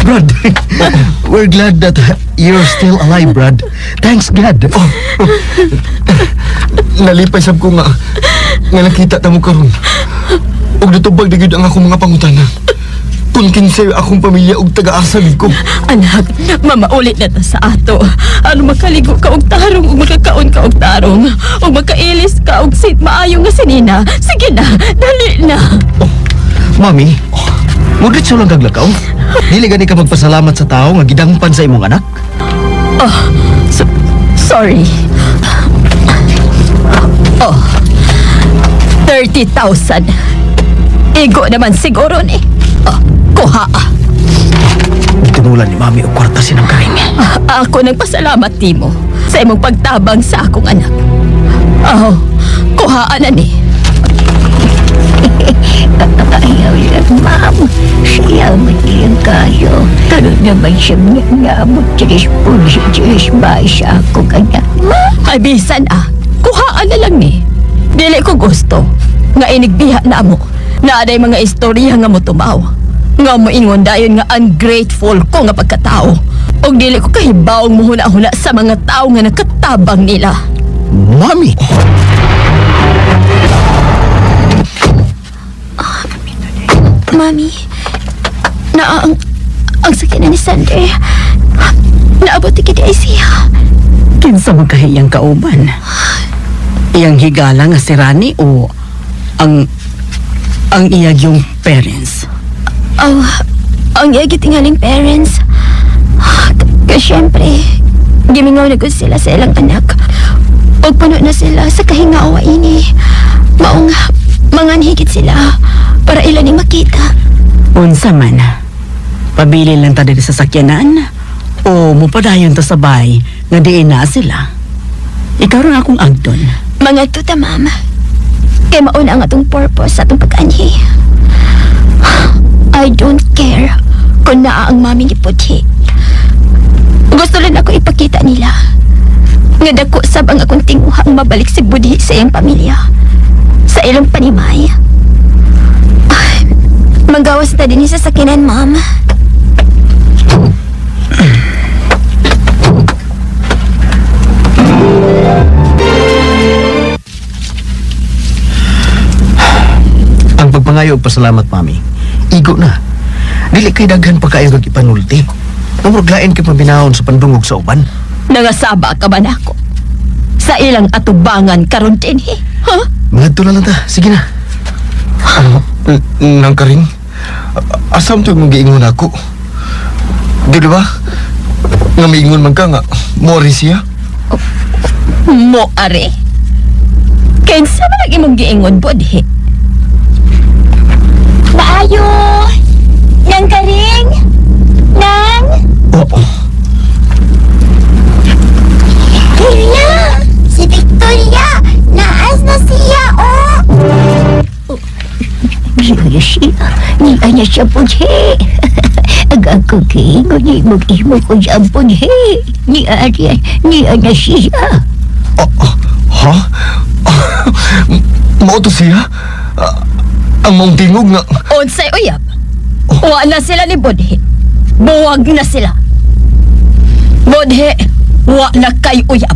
Brad, we're glad that you're still alive, Brad. Thanks God. Oh. Nalipay sab ko nga nakita ta mo karon. Ug natubag na gyud ang akong mga pangutana. Kung kinsay akong pamilya ug taga-asa gid ko. Anak, mamaulit na ta sa ato. Ano makaligo ka og tarong ug makakaon ka og tarong ug makailis ka og sit maayo nga sinina. Sige na, dali na. Oh, Mami, mudritso lang kag lakaw. Dili gani ka magpasalamat sa tao nga gidangpan sa imong anak. Oh, sorry. Oh, 30,000. Igo naman siguro ni. Oh, kuha. Gitunulan ni Mami og kwarta sinang karing. Ako nagpasalamat nimo sa imong pagtabang sa akong anak. Oh, kuhaan na ni. Ayaw lang, ma'am. Salamat lang kayo. Karoon naman siya naabot 3.3 ba sa akong anak, ma'am. Ay, bisan ah. Kuhaan na lang ni. Dili ko gusto nga inigbiha na mo. Naaday mga istorya nga mo tumaw. Nga moingon dayon nga ungrateful ko nga pagkatao. Og dili ko kahibawong muhuna-huna sa mga tao nga nakatabang nila. Mami! Mami, na ang sakit na ni Sander. Naabot na kita ay siya. Kinsa man kahi iyang kauban? Iyang higala nga si Rani o ang iyag yung parents? Oh, ang iyag tingaling parents. Kaya siyempre, gimingaw na gud sila sa ilang anak. Og puno na sila sa kahingawa ini. Maong manganhigit sila para ila ning makita. Unsa man, pabili lang ta diri sa sakyanan o mupadayon ta sa bay nga diin na sila. Ikaw ra akong agdon. Mga tuta, ma'am. Kay mauna ang atong purpose sa atong pag-anhi. I don't care kung naa ang mami ni Budhi. Gusto lang ako ipakita nila nga dako sab ang akong tinguhang mabalik si Budhi sa iyang pamilya, sa ilang panimay. Ay, manggawas na din sa sakinan, ma'am. Ang pagpangayo og pasalamat, Mami, igo na. Dili kay daghan pa kaayo kag ipanulti. Namurglain kay paminahon sa pandungog sa uban. Nangasaba ka ba nako? Sa ilang atubangan karon dinhi, ha? Mangadto na lang ta. Sige na. Nang karing, asam to imong giingon ako. Di ba? Nga miingon man ka nga, mo siya? Mo are? Kinsa man ang imong giingon, Budhi? Maayo! Nang karing? Nang? Oo. Hala! Si Victoria! Naas na siya, oh! Niya siya. Niya na siya, Budhi. Ang akong kiingon ni mag-imo ko siya, Budhi. Niya, niya na siya. Ha? Mao to siya? Ang maong tingog nga... Unsay uyab? Wa na sila ni Budhi. Buwag na sila. Budhi, wa na kay uyab.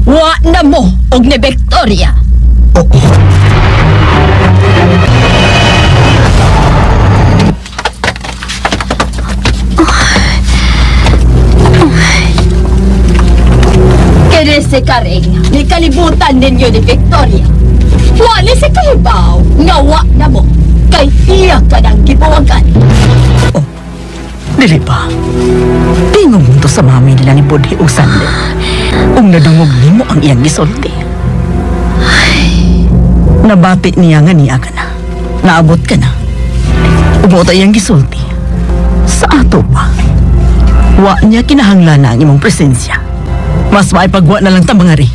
Wa na mo og ni Victoria. Oh. Kini si Karing, ni kalibutan ninyo ni Victoria. Wa ni si Kahibaw, nga wa na mo. Kay iya ka ng gibuwagan. Oh, dili pa. Tingog mo to sa mami nila ni Budhi o Sander. Ung nadungog nimo ang iyang gisulti. Nabati niya nga niya ka na. Naabot ka na. Umuot iyang gisulti. Sa ato pa. Wa niya kinahanglan na ang imong presensya. Mas maipagwa na lang ta mga ri.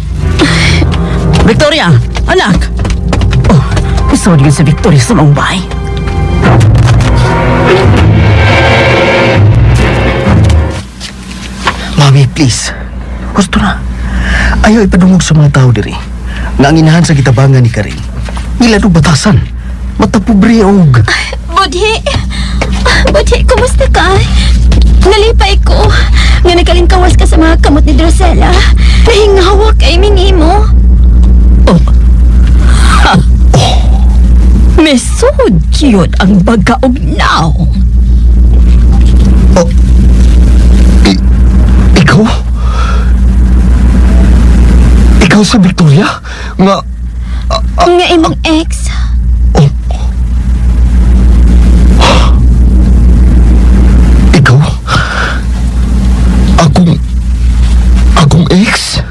Victoria! Anak! Oh, isod yun si Victoria sa maong bahay. Mami, please. Gusto na. Ayaw ipadungog sa mga tao diri. Nga ang inahan sa gitabangan ni Karin. Nila do batasan. Matapobre og. Budhi! Budhi, kumusta ka? Nalipay ko. Nga nakalingkawas ka sa mga kamot ni Drusella. Nahingawa kay minimo. Oh. Ha. Oh. Mesud yun ang baga og naong. Oh. Ikaw? Ikaw si Victoria? Nga... Nga imong ex. Oh. Ikaw? Akong ex?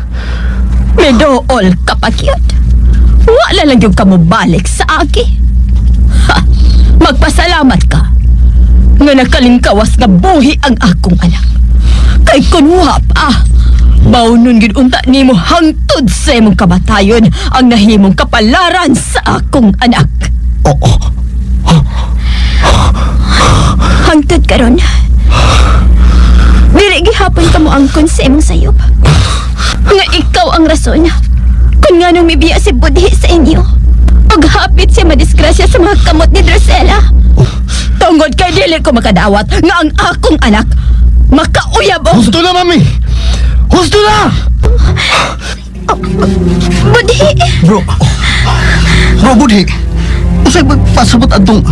Medool ka pa, cute. Wala lang yung kamubalik sa aki. Ha, magpasalamat ka. Nga nakalingkawas nga buhi ang akong anak. Kay kunwa pa, baunon gid unta nimo hangtod sa imong kabatayon ang nahimong kapalaran sa akong anak. Oo. Hangtod karon. Dili gihapon ka mo angkon sa imong sayop. Nga ikaw ang rason kung nganong mibiya si Budhi sa inyo. Ug hapit siya madisgrasya sa mga kamot ni Drusella. Tungod kay dili ko makadawat nga ang akong anak makauyab og... Husto na, Mami! Husto na! Budhi! Bro! Bro, Budhi! Usay ba pasabot atong...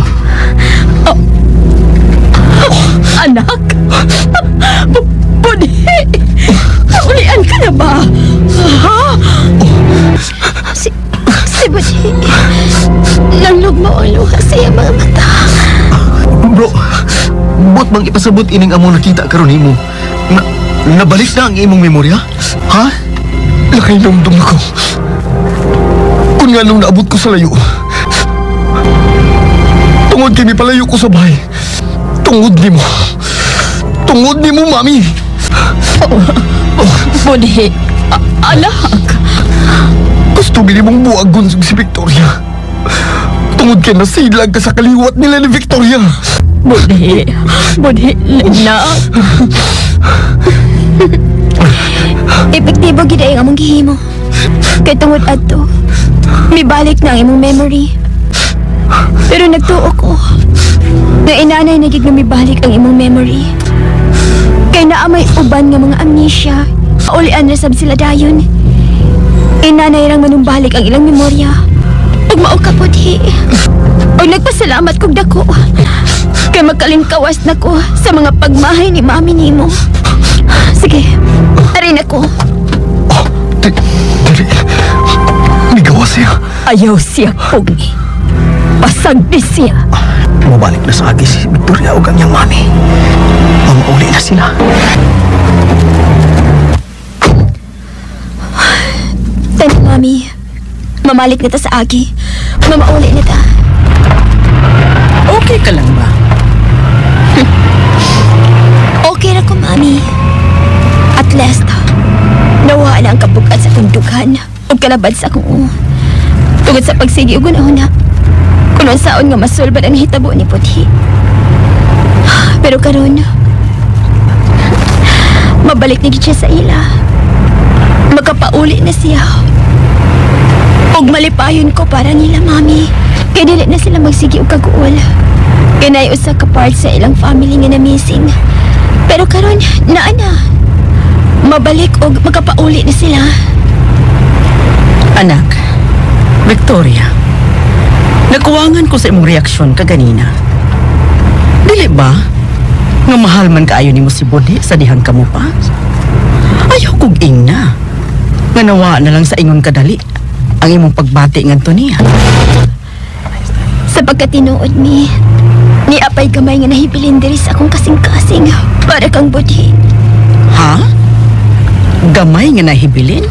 Oh. Anak! Budhi! Naulian ka na ba? Ha? Si Budhi... Nanglugmo ang luha sa iyang mga mata. Bro, buot bang ipasabot ining among nakita karon nimo? Nabalik na ang imong memorya? Ha? Nakainumdum ako. Kung nga nung naabot ko sa layo, tungod kay mipalayo ko sa bahay. Tungod nimo. Tungod nimo, Mami. Oh, Budhi, anak. Gusto gini mong buwagon si Victoria. Tungod kay nasilag ka sa kaliwat nila ni Victoria. Budhi, Budhi, anak. Epektibo gid ay ang among gihimo. Kay tungod adto, mibalik na ang imong memory. Pero nagtuo ko nga inanay na gid nga mibalik ang imong memory. Kay naa may uban nga mga amnesia, paulian ra sab sila dayon. Inanay rang manumbalik ang ilang memorya. Ug mao ka, Budhi. Ug nagpasalamat kog dako. Kay magkalingkawas na ko sa mga pagmahay ni Mami nimo. Sige, arin ako. Oh, dili. Migawa siya. Ayaw siya, Pogi. Pasagdi siya. Mabalik na sa agi si Victoria o kanyang mami. Mamauli na sila. Tanda, Mami. Mamalik na ta sa agi. Mamauli na ta. Okay ka lang ba? Okay na ko, Mami. At least, nawa na ang kabugat sa akong dughan o kalabad sa akong uo. Tungod sa pagsigi og una-una, kung saon nga masulbad ang hitabo ni Budhi. Pero karon, mabalik na gid siya sa ila. Makapauli na siya. Ug malipayon ko para nila, Mami. Kay dili na sila magsigi og kaguol. Kay naay usa ka part sa ilang family nga na-missing. Pero karon, naa na. Mabalik og makapauli na sila. Anak, Victoria, nakuwangan ko sa imong reaksyon kaganina. Dili ba? Nga mahal man kaayo nimo si Budhi sa dihang kamo pa? Ayaw kog ingna. Nga nawa na lang sa ingon kadali ang imong pagbati ngadto niya. Sa pagkatinuod mi, ni apay gamay nga nahibilin diri sa akong kasing-kasing para kang Budhi. Ha? Gamay nga nahibilin?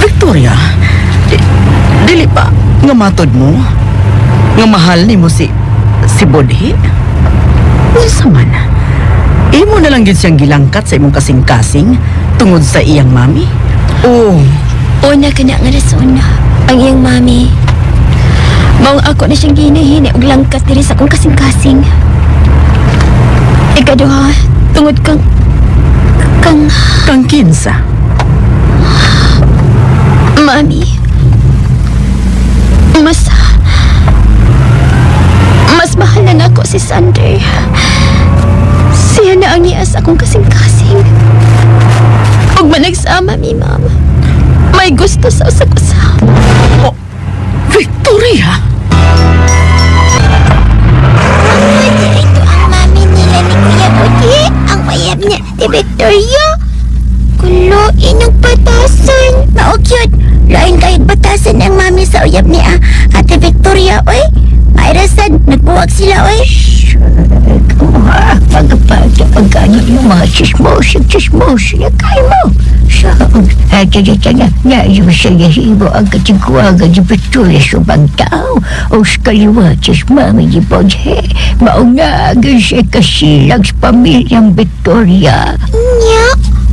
Victoria, dili pa nga matod mo nga mahal nimo si Budhi? Unsa man? Imo na lang gid siyang gilangkat sa imong kasing-kasing tungod sa iyang mami? O Una ka na nga rason, ang iyang mami. Maong ako na siyang gihinihini og langkat diri sa akong kasing-kasing. Ikaduha, tungod kang Kang kinsa? Mami, mas mahal na nako si Sander. Siya na ang niya sa akong kasing-kasing. Ug managsama mi, ma'am. May gusto sa usag-usa. Oh, Victoria! Ito ang mami nila ni Kuya Budhi. Ang uyab niya ni Victoria. Kulo, inyong batasan. Mao cute. Lain kahit batasan ang mami sa uyab ni Ate Victoria, oy. Mairasan, nagbuwag sila, oy. Pagpagano yung mga chismoso, chismoso na kayo mo. So, na ang katigwaga di Victoria sa bang tao o sa kaliwa sa mami di Bodhe. Maunagan siya kasilag sa pamilyang Victoria. Nya,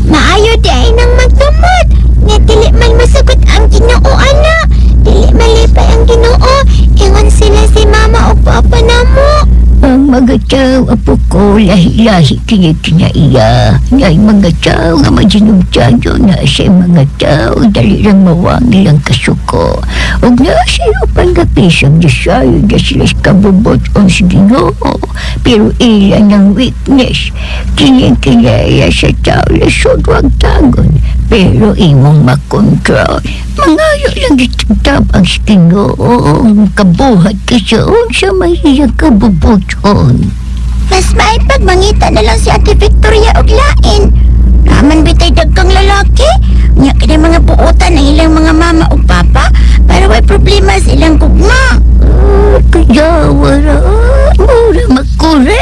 maayo di ay nang magdumot. Nga dili man masagot ang Ginoo, ana. Dili malipay ang Ginoo. Ingon sila si mama o papa namo. Ang mga tao, apo ko, lahi-lahi kini iya. Ngay mga tao nga madinugtado na sa mga tao, dali lang mawang ilang kasuko. Ug na sa upan nga pisang desayo na sila sa kabubuton sa Ginoo. Pero ilan ang weakness, kini-kinaya sa tao lasod wag tagon. Pero imong makontrol. Mangayo lang itagtab ang sa Ginoo, kabuhat ka sa unsa may iyang kabubuton. Mas maipag mangita na lang si Ate Victoria og lain. Naman bitay dagkang lalaki. Nya kini mga buotan ng ilang mga mama o papa para way problema sa ilang gugma. Kaya wala, mura makure.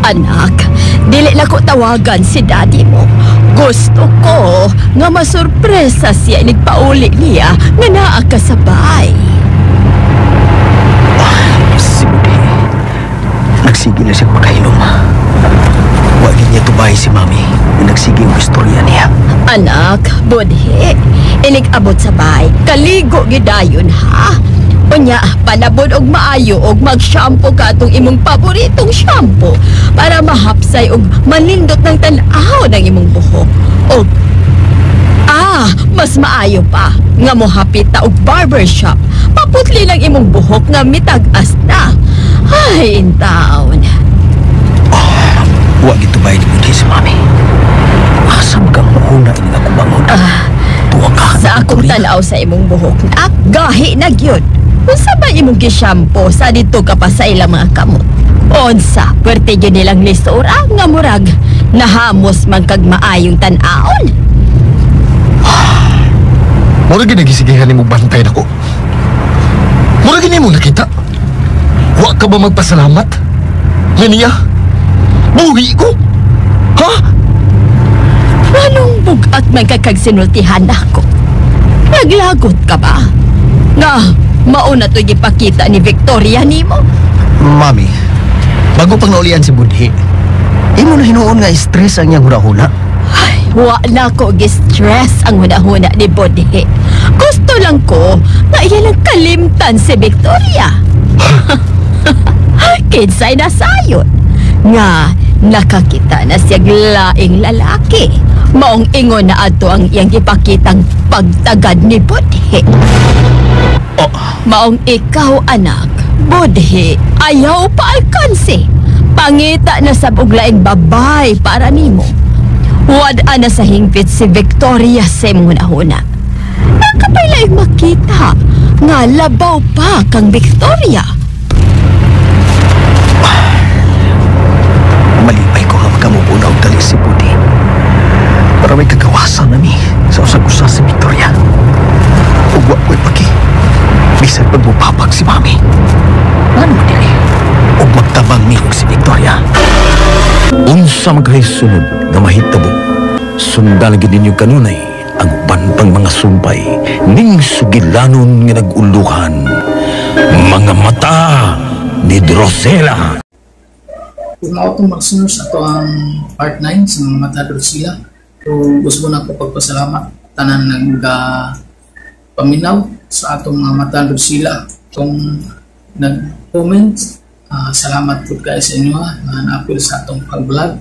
Anak, dili na ko tawagan si daddy mo. Gusto ko nga masurpresa siya nagpauli niya nga naa ka sa bahay. Si Budhi, nagsige na siyang pakahinom. Wa gid niya tubay si mami na nagsige ang istorya niya. Anak, Budhi, inig-abot sa bahay. Kaligo gidayon ha. Unya, panabon og maayo og mag-shampoo ka atong imong paboritong shampoo para mahapsay og manindot ng tan-aw ng imong buhok. Og mas maayo pa nga mohapit ta og barbershop. Paputli lang imong buhok nga mitag-as na. Ay, intaon. Wa gid tubay ni Budhi si mami. Asam kang muhuna ini ako bangon. Tuwa ka. Sa akong tan-aw sa imong buhok, gahi na gyud. Unsa ba imong gishampoo sa dito ka pa sa ilang mga kamot? Unsa, pwerte gyud nilang lisura nga murag nahamos man kag maayong tan-aon. Mura gid gisigihan nimo bantay nako. Mura gid nimo nakita. Wa ka ba magpasalamat? Nga niya? Buhi ko? Ha? Anong bugat man kag sinultihan nako? Naglagot ka ba? Nga mauna to'y gipakita ni Victoria nimo. Mami, bago pang naulian si Budhi, imo na hinuon nga stress ang iyang huna-huna. Ay, wa na ko gi-stress ang huna-huna ni Budhi. Gusto lang ko nga iya lang kalimtan si Victoria. Kinsay na sayon. Nga nakakita na siyang laing lalaki. Maong ingon na adto ang iyang gipakitang pagtagad ni Budhi. Oh. Maong ikaw, anak, Budhi, ayaw pa alkansi. Pangita na sa laing babay para nimo. Wad-a na sa hingpit si Victoria sa imong hunahuna. Nakapay laing makita nga labaw pa kang Victoria. Malipay ko nga makamubuna og dali si Budhi. Para may kagawasan nami sa usag-usa si Victoria. Ug wa ko'y paki. Bisan pagbupapag si mami. Ano mo dili? Ug magtabang mi og si Victoria. Unsa man kay sunod nga mahitabo, sundan gid ninyo kanunay ang uban pang mga sumpay ning sugilanon nga nag-uluhan. Mga mata ni Drosela. Kung mao itong mga listeners, ato ang part 9 sa Mga Mata Drusilla. So, gusto ko na ko pagpasalamat tanan nag paminaw sa atong Mga Mata Drusilla. Kung nag-comment, salamat po kayo sa inyo ha, nga naapil sa atong pag-vlog.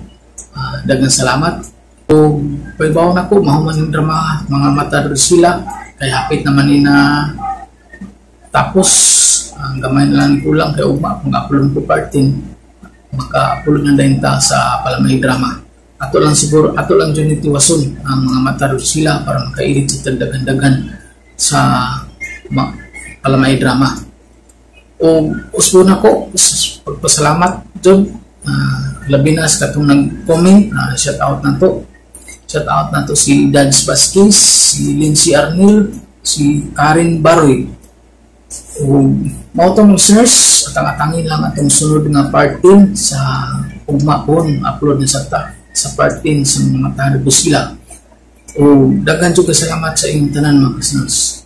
Daghang salamat. O paibaw na ko, mahuman yung drama Mga Mata Drusilla. Kaya hapit naman ni na tapos ang gamay na lang kulang kay ugma kung upload ko part 10, maka-upload na din ta sa Palamay Drama. Ato lang siguro, ato lang jud tiwason ang Mga Mata Drusilla para maka-edit sa daghan-daghan sa Palamay Drama. O usbo na ko pagpasalamat jud, labi na sa katong nag-comment, shout out na to. Shout out na to si Dads Vasquez, si Lindsay Arnil, si Karen Baroy. O mao to, mga listeners, atang-atangin lang atong sunod nga part 10 sa ugma pon upload na sa ta sa part 10 sa Mga Mata Drusilla. O daghan jud salamat sa inyong tanan, mga listeners.